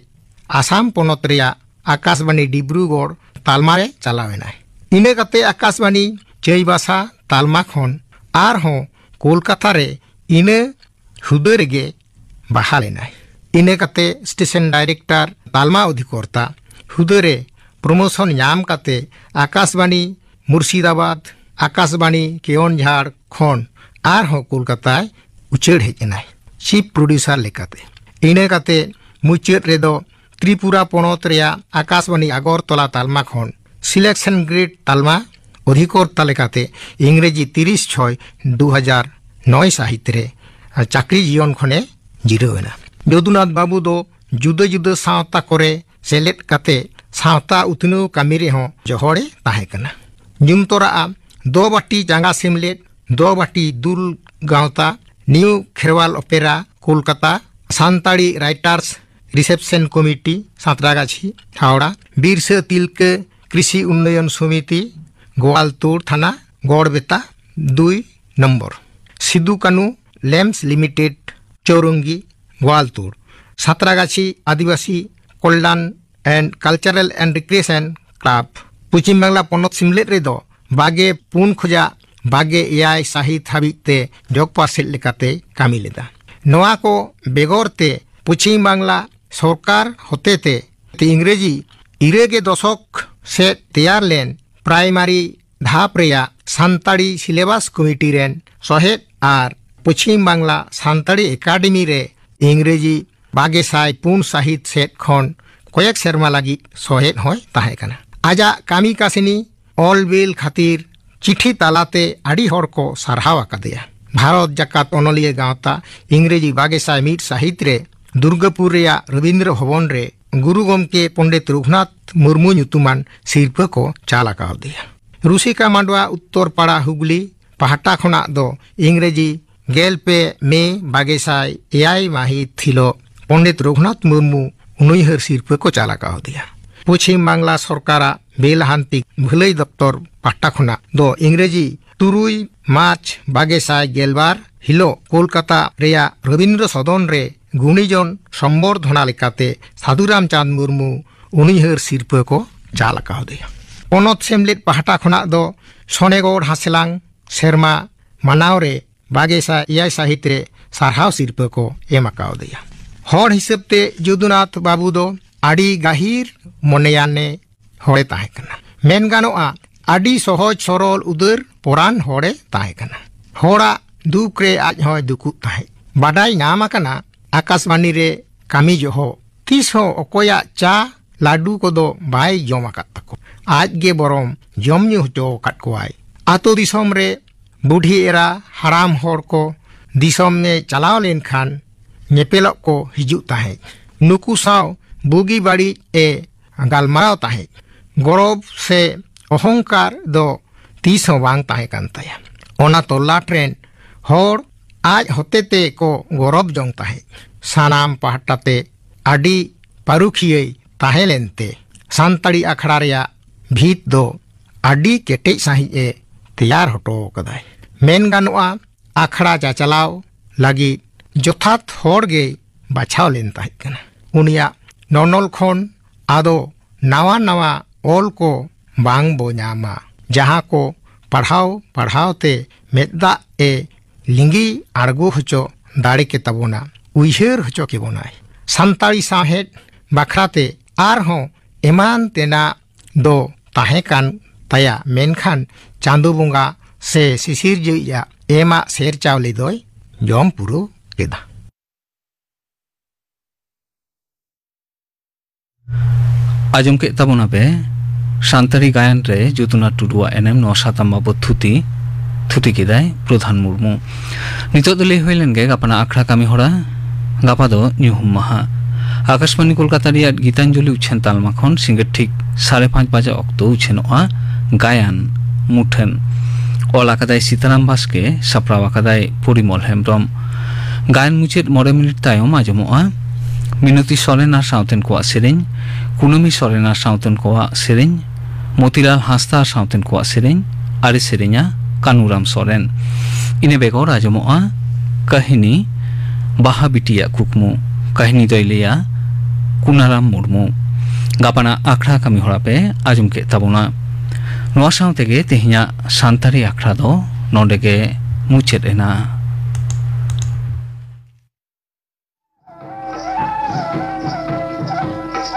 ᱟᱥᱟᱢ ᱯᱚᱱᱚᱛ ᱨᱮᱭᱟᱜ ᱟᱠᱟᱥᱵᱟᱬᱤ ᱰᱤᱵᱽᱨᱩᱜᱚᱲ ᱛᱟᱞᱢᱟ ᱨᱮ ᱪᱟᱞᱟᱣ ᱮᱱᱟᱭ᱾ ᱤᱱᱟᱹ ᱠᱟᱛᱮ ᱟᱠᱟᱥᱵᱟᱬᱤ ᱪᱟᱹᱭᱵᱟᱥᱟ ᱛᱟᱞᱢᱟ ᱠᱷᱚᱱ ᱟᱨᱦᱚᱸ ᱠᱳᱞᱠᱟᱛᱟ ᱨᱮ ᱤᱱᱟᱹ ᱦᱩᱫᱟᱹ ᱨᱮᱜᱮ ᱵᱟᱦᱟᱞ ᱮᱱᱟᱭ᱾ ᱤᱱᱟᱹ ᱠᱟᱛᱮ ᱥᱴᱮᱥᱚᱱ ᱰᱟᱭᱨᱮᱠᱴᱚᱨ ᱛᱟᱞᱢᱟ ᱚᱫᱷᱤᱠᱚᱨᱛᱟ ᱦᱩᱫᱟᱹ ᱨᱮ ᱯᱨᱚᱢᱳᱥᱚᱱ ᱧᱟᱢ ᱠᱟᱛᱮ ᱟᱠᱟᱥᱵᱟᱬᱤ ᱢᱩᱨᱥᱤᱫᱟᱵᱟᱫᱽ, ᱟᱠᱟᱥᱵᱟᱬᱤ ᱠᱮᱣᱚᱱᱡᱷᱟᱲ ᱠᱷᱚᱱ ᱟᱨᱦᱚᱸ ᱠᱳᱞᱠᱟᱛᱟᱭ ᱩᱪᱟᱹᱲ ᱦᱮᱡ ᱮᱱᱟᱭ ᱪᱤᱯ ᱯᱨᱚᱰᱭᱩᱥᱟᱨ ᱞᱮᱠᱟᱛᱮ᱾ ᱤᱱᱟᱹ ᱠᱟᱛᱮ ᱢᱩᱪᱟᱹᱫ ᱨᱮᱫᱚ ᱛᱨᱤᱯᱩᱨᱟ ᱯᱚᱱᱚᱛ ᱨᱮᱭᱟᱜ ᱟᱠᱟᱥᱵᱟᱬᱤ ᱟᱜᱚᱨᱛᱚᱞᱟ ᱛᱟᱞᱢᱟ ᱠᱷᱚᱱ ᱥᱤᱞᱮᱠᱥᱚᱱ ᱜᱨᱮᱰ ᱛᱟᱞᱢᱟ ᱚᱫᱷᱤᱠᱚᱨᱛᱟ ᱞᱮᱠᱟᱛᱮ ᱤᱝᱨᱮᱡᱤ ᱛᱤᱨᱤᱥ ᱪᱷᱚᱭ ᱫᱩ ᱦᱟᱡᱟᱨ ᱱᱚᱭ ᱥᱟᱹᱦᱤᱛ ᱨᱮ ᱪᱟᱹᱠᱨᱤ ᱡᱤᱭᱚᱱ ᱠᱷᱚᱱᱮ ᱡᱤᱨᱟᱹᱣ ᱮᱱᱟ᱾ ᱡᱚᱫᱩᱱᱟᱛᱷ ᱵᱟᱵᱩ ᱫᱚ ᱡᱩᱫᱟᱹ ᱡᱩᱫᱟᱹ ᱥᱟᱶᱛᱟ ᱠᱚᱨᱮ ᱥᱮᱞᱮᱫ ᱠᱟᱛᱮ ᱥᱟᱶᱛᱟ ᱩᱛᱱᱟᱹᱣ ᱠᱟᱹᱢᱤ ᱨᱮᱦᱚᱸ ᱡᱚᱦᱚᱲᱮ ᱛᱟᱦᱮᱸ ᱠᱟᱱᱟ᱾ ᱧᱩᱢ ᱛᱚᱨᱟᱜᱼᱟ ᱫᱚᱵᱟᱹᱴᱤ ᱪᱟᱸᱜᱟ ᱥᱮᱢᱞᱮᱫ, ᱫᱚᱵᱟᱹᱴᱤ ᱫᱩᱞ ᱜᱟᱶᱛᱟ, new Kherwal opera, Kolkata, Santali writers reception committee, Santragachhi, Howrah, Birsa Tilka ᱠᱨᱤᱥᱤ ᱩᱱᱱᱚᱭᱚᱱ ᱥᱚᱢᱤᱛᱤ, ᱜᱳᱣᱟᱞᱛᱳᱲ ᱛᱷᱟᱱᱟ, ᱜᱚᱲᱵᱮᱛᱟ ᱫᱩᱭ number, Sidhu Kanu lamps limited, ᱪᱳᱨᱩᱝᱜᱤ, ᱜᱳᱣᱟᱞᱛᱳᱲ, ᱥᱟᱸᱛᱨᱟᱜᱟᱪᱷᱤ ᱟᱹᱫᱤᱵᱟᱹᱥᱤ ᱠᱚᱞᱞᱟᱱ and Cultural and Recreation Club᱾ Paschim Bangla ᱯᱚᱱᱚᱛ ᱥᱤᱢᱞᱮᱫ ᱨᱮᱫᱚ ᱵᱟᱜᱮ ᱯᱩᱱ ᱠᱷᱚᱱᱟᱜ ᱵᱟᱜᱮ ᱮᱭᱟᱭ ᱥᱟᱹᱦᱤᱛ ᱦᱟᱹᱵᱤᱡ ᱛᱮ ᱡᱚᱜᱽ ᱯᱟᱨᱥᱮᱛ ᱞᱮᱠᱟᱛᱮ ᱠᱟᱹᱢᱤ ᱞᱮᱫᱟ᱾ ᱱᱚᱣᱟ ᱠᱚ ᱵᱮᱜᱚᱨ ᱛᱮ ᱯᱚᱪᱷᱤᱢ ᱵᱟᱝᱞᱟ ᱥᱚᱨᱠᱟᱨ ᱦᱚᱛᱮᱛᱮ ᱤᱝᱨᱮᱡᱤ ᱤᱨᱟᱹ ᱜᱮ ᱫᱚᱥᱚᱠ ᱥᱮᱫ ᱛᱮᱭᱟᱨ ᱞᱮᱱ ᱯᱨᱟᱭᱢᱟᱨᱤ ᱫᱷᱟᱯ ᱨᱮᱭᱟᱜ ᱥᱟᱱᱛᱟᱲᱤ ᱥᱤᱞᱮᱵᱟᱥ ᱠᱚᱢᱤᱴᱤ ᱨᱮᱱ ᱥᱚᱦᱮᱫ ᱟᱨ ᱯᱚᱪᱷᱤᱢ ᱵᱟᱝᱞᱟ ᱥᱟᱱᱛᱟᱲᱤ ᱮᱠᱟᱰᱮᱢᱤ ᱨᱮ ᱤᱝᱨᱮᱡᱤ ᱵᱟᱜᱮ ᱥᱟᱭ ᱯᱩᱱ ᱥᱟᱹᱦᱤᱛ ᱥᱮᱫ ᱠᱷᱚᱱ ᱠᱚᱭᱮᱠ ᱥᱮᱨᱢᱟ ᱞᱟᱹᱜᱤᱫ ᱥᱚᱦᱮᱫ ᱦᱚᱸᱭ ᱛᱟᱦᱮᱸ ᱠᱟᱱᱟ᱾ ᱟᱡᱟᱜ ᱠᱟᱹᱢᱤ ᱠᱟᱹᱥᱱᱤ ᱚᱞ ᱵᱤᱞ ᱠᱷᱟᱹᱛᱤᱨ ᱪᱤᱴᱷᱤ ᱛᱟᱞᱟᱛᱮ ᱟᱹᱰᱤ ᱦᱚᱲ ᱠᱚ ᱥᱟᱨᱦᱟᱣ ᱟᱠᱟᱫᱮᱭᱟ᱾ ᱵᱷᱟᱨᱚᱛ ᱡᱟᱠᱟᱛ ᱚᱱᱚᱞᱤᱭᱟᱹ ᱜᱟᱶᱛᱟ ᱤᱝᱨᱮᱡᱤ ᱵᱟᱜᱮ ᱥᱟᱭ ᱢᱤᱫ ᱥᱟᱹᱦᱤᱛ ᱨᱮ ᱫᱩᱨᱜᱟᱹᱯᱩᱨ ᱨᱮᱭᱟᱜ ᱨᱚᱵᱤᱱᱫᱨᱚ ᱵᱷᱚᱵᱚᱱ ᱨᱮ ᱜᱩᱨᱩ ᱜᱚᱢᱠᱮ ᱯᱚᱱᱰᱤᱛ ᱨᱚᱜᱷᱩᱱᱟᱛᱷ ᱢᱩᱨᱢᱩ ᱧᱩᱛᱩᱢᱟᱱ ᱥᱤᱨᱯᱟᱹ ᱠᱚ ᱪᱟᱞ ᱟᱠᱟᱣᱫᱮᱭᱟ᱾ ᱨᱩᱥᱤᱠᱟ ᱢᱟᱰᱣᱟ ᱩᱛᱛᱚᱨ ᱯᱟᱲᱟ ᱦᱩᱜᱽᱞᱤ ᱯᱟᱦᱴᱟ ᱠᱷᱚᱱᱟᱜ ᱫᱚ ᱤᱝᱨᱮᱡᱤ ᱜᱮᱞ ᱯᱮ ᱢᱮ ᱵᱟᱜᱮ ᱥᱟᱭ ᱮᱭᱟᱭ ᱢᱟᱹᱦᱤᱛ ᱦᱤᱞᱳᱜ ᱯᱚᱱᱰᱤᱛ ᱨᱚᱜᱷᱩᱱᱟᱛᱷ ᱢᱩᱨᱢᱩ ᱩᱱᱩᱭᱦᱟᱹᱨ ᱥᱤᱨᱯᱟᱹ ᱠᱚ ᱪᱟᱞ ᱟᱠᱟᱣᱫᱮᱭᱟ᱾ ᱯᱚᱪᱷᱤᱢ ᱵᱟᱝᱞᱟ ᱥᱚᱨᱠᱟᱨᱟᱜ ᱵᱮᱞᱟᱦᱟᱱᱛᱤ ᱵᱷᱟᱹᱞᱟᱹᱭ ᱫᱚᱯᱛᱚᱨ ᱯᱟᱦᱴᱟ ᱠᱷᱚᱱᱟᱜ ᱫᱚ ᱤᱝᱨᱮᱡᱤ ᱛᱩᱨᱩᱭ ᱢᱟᱨᱪ ᱵᱟᱜᱮ ᱥᱟᱭ ᱜᱮᱞᱵᱟᱨ ᱦᱤᱞᱳᱜ ᱠᱳᱞᱠᱟᱛᱟ ᱨᱮᱭᱟᱜ ᱨᱚᱵᱤᱱᱫᱨᱚ ᱥᱚᱫᱚᱱ ᱨᱮ ᱜᱩᱱᱤᱡᱚᱱ ᱥᱚᱢᱵᱚᱨᱫᱷᱚᱱᱟ ᱞᱮᱠᱟᱛᱮ ᱥᱟᱹᱫᱷᱩ ᱨᱟᱢᱪᱟᱸᱫᱽ ᱢᱩᱨᱢᱩ ᱩᱱᱩᱭᱦᱟᱹᱨ ᱥᱤᱨᱯᱟᱹ ᱠᱚ ᱪᱟᱞ ᱟᱠᱟᱣᱫᱮᱭᱟ᱾ ᱯᱚᱱᱚᱛ ᱥᱮᱢᱞᱮᱫ ᱯᱟᱦᱴᱟ ᱠᱷᱚᱱᱟᱜ ᱫᱚ ᱥᱚᱱᱮᱜᱚᱲ ᱦᱟᱸᱥᱞᱟᱝ ᱥᱮᱨᱢᱟ ᱢᱟᱱᱟᱣ ᱨᱮ ᱵᱟᱜᱮ ᱥᱟᱭ ᱮᱭᱟᱭ ᱥᱟᱹᱦᱤᱛ ᱨᱮ ᱥᱟᱨᱦᱟᱣ ᱥᱤᱨᱯᱟᱹ ᱠᱚ ᱮᱢ ᱟᱠᱟᱣᱫᱮᱭᱟ᱾ ᱦᱚᱲ ᱦᱤᱥᱟᱹᱵ ᱛᱮ ᱡᱚᱫᱩᱱᱟᱛᱷ ᱵᱟᱹᱵᱩ ᱫᱚ ᱟᱹᱰᱤ ᱜᱟᱹᱦᱤᱨ ᱢᱚᱱᱮᱭᱟᱱᱮ ᱦᱚᱲᱮ ᱛᱟᱦᱮᱸ ᱠᱟᱱᱟ᱾ ᱢᱮᱱ ᱜᱟᱱᱚᱜᱼᱟ, ᱟᱹᱰᱤ ᱥᱚᱦᱚᱡ ᱥᱚᱨᱚᱞ ᱩᱫᱟᱹᱨ ᱯᱚᱨᱟᱱ ᱦᱚᱲᱮ ᱛᱟᱦᱮᱸ ᱠᱟᱱᱟ᱾ ᱦᱚᱲᱟᱜ ᱫᱩᱠ ᱨᱮ ᱟᱡ ᱦᱚᱸᱭ ᱫᱩᱠᱩᱜ ᱛᱟᱦᱮᱸᱫ᱾ ᱵᱟᱰᱟᱭ ᱧᱟᱢ ᱟᱠᱟᱱᱟ, ᱟᱠᱟᱥᱵᱟᱱᱤ ᱨᱮ ᱠᱟᱹᱢᱤ ᱡᱚᱦᱚᱜ ᱛᱤᱥ ᱦᱚᱸ ᱚᱠᱚᱭᱟᱜ ᱪᱟ ᱞᱟᱹᱰᱩ ᱠᱚᱫᱚ ᱵᱟᱭ ᱡᱚᱢ ᱟᱠᱟᱫ ᱛᱟᱠᱚ᱾ ᱟᱡ ᱜᱮ ᱵᱚᱨᱚᱢ ᱡᱚᱢ ᱧᱩ ᱦᱚᱪᱚ ᱟᱠᱟᱫ ᱠᱚᱣᱟᱭ᱾ ᱟᱛᱳ ᱫᱤᱥᱚᱢ ᱨᱮ ᱵᱩᱰᱷᱤ ᱮᱨᱟ ᱦᱟᱲᱟᱢ ᱦᱚᱲ ᱠᱚ ᱫᱤᱥᱚᱢ ᱮ ᱪᱟᱞᱟᱣ ᱞᱮᱱᱠᱷᱟᱱ ᱧᱮᱯᱮᱞᱚᱜ ᱠᱚ ᱦᱤᱡᱩᱜ ᱛᱟᱦᱮᱸᱫ᱾ ᱱᱩᱠᱩ ᱥᱟᱶ ᱵᱩᱜᱤ ᱵᱟᱹᱲᱤᱡ ᱮ ᱜᱟᱞᱢᱟᱨᱟᱣ ᱛᱟᱦᱮᱸᱫ᱾ ᱜᱚᱨᱚᱵᱽ ᱥᱮ ᱚᱦᱚᱝᱠᱟᱨ ᱫᱚ ᱛᱤᱥ ᱦᱚᱸ ᱵᱟᱝ ᱛᱟᱦᱮᱸ ᱠᱟᱱ ᱛᱟᱭᱟ᱾ ᱚᱱᱟ ᱛᱚᱞᱞᱟᱴ ᱨᱮᱱ ᱦᱚᱲ ᱟᱡ ᱦᱚᱛᱮᱛᱮ ᱠᱚ ᱜᱚᱨᱚᱵᱽ ᱡᱚᱝ ᱛᱟᱦᱮᱸᱫ᱾ ᱥᱟᱱᱟᱢ ᱯᱟᱦᱴᱟ ᱛᱮ ᱟᱹᱰᱤ ᱯᱟᱹᱨᱩᱠᱷᱤᱭᱟᱹᱭ ᱛᱟᱦᱮᱸ ᱞᱮᱱᱛᱮ ᱥᱟᱱᱛᱟᱲᱤ ᱟᱠᱷᱲᱟ ᱨᱮᱭᱟᱜ ᱵᱷᱤᱛ ᱫᱚ ᱟᱹᱰᱤ ᱠᱮᱴᱮᱡ ᱥᱟᱺᱦᱤᱡ ᱮ ᱛᱮᱭᱟᱨ ᱦᱚᱴᱚ ᱟᱠᱟᱫᱟᱭ᱾ ᱢᱮᱱ ᱜᱟᱱᱚᱜᱼᱟ, ᱟᱠᱷᱲᱟ ᱪᱟᱪᱟᱞᱟᱣ ᱞᱟᱹᱜᱤᱫ ᱡᱚᱛᱷᱟᱛ ᱦᱚᱲ ᱜᱮᱭ ᱵᱟᱪᱷᱟᱣ ᱞᱮᱱ ᱛᱟᱦᱮᱸ ᱠᱟᱱᱟ᱾ ᱩᱱᱤᱭᱟᱜ ᱱᱚᱱᱚᱞ ᱠᱷᱚᱱ ᱟᱫᱚ ᱱᱟᱣᱟ ᱱᱟᱣᱟ ᱚᱞ ᱠᱚ ᱵᱟᱝ ᱵᱚ ᱧᱟᱢᱟ, ᱡᱟᱦᱟᱸ ᱠᱚ ᱯᱟᱲᱦᱟᱣ ᱯᱟᱲᱦᱟᱣ ᱛᱮ ᱢᱮᱫ ᱫᱟᱜ ᱮ ᱞᱤᱸᱜᱤ ᱟᱬᱜᱚ ᱦᱚᱪᱚ ᱫᱟᱲᱮ ᱠᱮ ᱛᱟᱵᱚᱱᱟ, ᱩᱭᱦᱟᱹᱨ ᱦᱚᱪᱚ ᱠᱮᱵᱚᱱᱟᱭ᱾ ᱥᱟᱱᱛᱟᱲᱤ ᱥᱟᱶᱦᱮᱫ ᱵᱟᱠᱷᱨᱟᱛᱮ ᱟᱨᱦᱚᱸ ᱮᱢᱟᱱ ᱛᱮᱱᱟᱜ ᱫᱚ ᱛᱟᱦᱮᱸ ᱠᱟᱱ ᱛᱟᱭᱟ, ᱢᱮᱱᱠᱷᱟᱱ ᱪᱟᱸᱫᱚ ᱵᱚᱸᱜᱟ ᱥᱮ ᱥᱤᱥᱤᱨᱡᱟᱹᱣᱤᱡᱟᱜ ᱮᱢᱟᱜ ᱥᱮᱨ ᱪᱟᱣᱞᱮ ᱫᱚᱭ ᱡᱚᱢ ᱯᱩᱨᱟᱹᱣ ᱠᱮᱫᱟ᱾ ᱟᱸᱡᱚᱢ ᱠᱮᱫ ᱛᱟᱵᱚᱱᱟ ᱯᱮ ᱥᱟᱱᱛᱟᱲᱤ ᱜᱟᱭᱟᱱ ᱨᱮ ᱡᱚᱫᱩᱱᱟᱛᱷ ᱴᱩᱰᱩᱣᱟᱜ ᱮᱱᱮᱢ, ᱱᱚᱣᱟ ᱥᱟᱛᱟᱢ ᱵᱟᱵᱚᱛ ᱛᱷᱩᱛᱤ᱾ ᱛᱷᱩᱛᱤ ᱠᱮᱫᱟᱭ ᱯᱨᱚᱫᱷᱟᱱ ᱢᱩᱨᱢᱩ᱾ ᱱᱤᱛᱚᱜ ᱫᱚ ᱞᱟᱹᱭ ᱦᱩᱭ ᱞᱮᱱ ᱜᱮ ᱜᱟᱯᱟᱱᱟᱜ ᱟᱠᱷᱲᱟ ᱠᱟᱹᱢᱤ ᱦᱚᱨᱟ᱾ ᱜᱟᱯᱟ ᱫᱚ ᱧᱩᱦᱩᱢ ᱢᱟᱦᱟ᱾ ᱟᱠᱟᱥᱵᱟᱱᱤ ᱠᱳᱞᱠᱟᱛᱟ ᱨᱮᱭᱟᱜ ᱜᱤᱛᱟᱧᱡᱚᱞᱤ ᱩᱪᱷᱟᱹᱱ ᱛᱟᱞᱢᱟ ᱠᱷᱚᱱ ᱥᱤᱸᱜᱟᱹᱲ ᱴᱷᱤᱠ ᱥᱟᱲᱮ ᱯᱟᱸᱪ ᱵᱟᱡᱟ ᱚᱠᱛᱚ ᱩᱪᱷᱟᱹᱱᱚᱜᱼᱟ ᱜᱟᱭᱟᱱ ᱢᱩᱴᱷᱟᱹᱱ᱾ ᱚᱞ ᱟᱠᱟᱫᱟᱭ ᱥᱤᱛᱟᱨᱟᱢ ᱵᱟᱥᱠᱮ, ᱥᱟᱯᱲᱟᱣ ᱟᱠᱟᱫᱟᱭ ᱯᱚᱨᱤᱢᱚᱞ ᱦᱮᱢᱵᱽᱨᱚᱢ᱾ ᱜᱟᱭᱟᱱ ᱢᱩᱪᱟᱹᱫ ᱢᱚᱬᱮ ᱢᱤᱱᱤᱴ ᱛᱟᱭᱚᱢ ᱟᱸᱡᱚᱢᱚᱜᱼᱟ ᱢᱤᱱᱚᱛᱤ ᱥᱚᱨᱮᱱ ᱟᱨ ᱥᱟᱶᱛᱮᱱ ᱠᱚᱣᱟᱜ ᱥᱮᱨᱮᱧ, ᱠᱩᱱᱟᱹᱢᱤ ᱥᱚᱨᱮᱱ ᱟᱨ ᱥᱟᱶᱛᱮᱱ ᱠᱚᱣᱟᱜ ᱥᱮᱨᱮᱧ, ᱢᱚᱛᱤᱞᱟᱞ ᱦᱟᱸᱥᱫᱟ ᱟᱨ ᱥᱟᱶᱛᱮᱱ ᱠᱚᱣᱟᱜ ᱥᱮᱨᱮᱧ, ᱟᱨᱮ ᱥᱮᱨᱮᱧᱟ ᱠᱟᱱᱩᱨᱟᱢ ᱥᱚᱨᱮᱱ᱾ ᱤᱱᱟᱹ ᱵᱮᱜᱚᱨ ᱟᱸᱡᱚᱢᱚᱜᱼᱟ ᱠᱟᱹᱦᱱᱤ ᱵᱟᱦᱟ ᱵᱤᱴᱤᱭᱟᱜ ᱠᱩᱠᱢᱩ᱾ ᱠᱟᱹᱦᱱᱤ ᱫᱚᱭ ᱞᱟᱹᱭᱟ ᱠᱩᱱᱟᱨᱟᱢ ᱢᱩᱨᱢᱩ᱾ ᱜᱟᱯᱟᱱᱟᱜ ᱟᱠᱷᱲᱟ ᱠᱟᱹᱢᱤ ᱦᱚᱨᱟ ᱯᱮ ᱟᱸᱡᱚᱢ ᱠᱮᱫ ᱛᱟᱵᱚᱱᱟ᱾ ᱱᱚᱣᱟ ᱥᱟᱶ ᱛᱮᱜᱮ ᱛᱮᱦᱮᱧᱟᱜ ᱥᱟᱱᱛᱟᱲᱤ ᱟᱠᱷᱲᱟ ᱫᱚ ᱱᱚᱰᱮ ᱜᱮ ᱢᱩᱪᱟᱹᱫ ᱮᱱᱟ᱾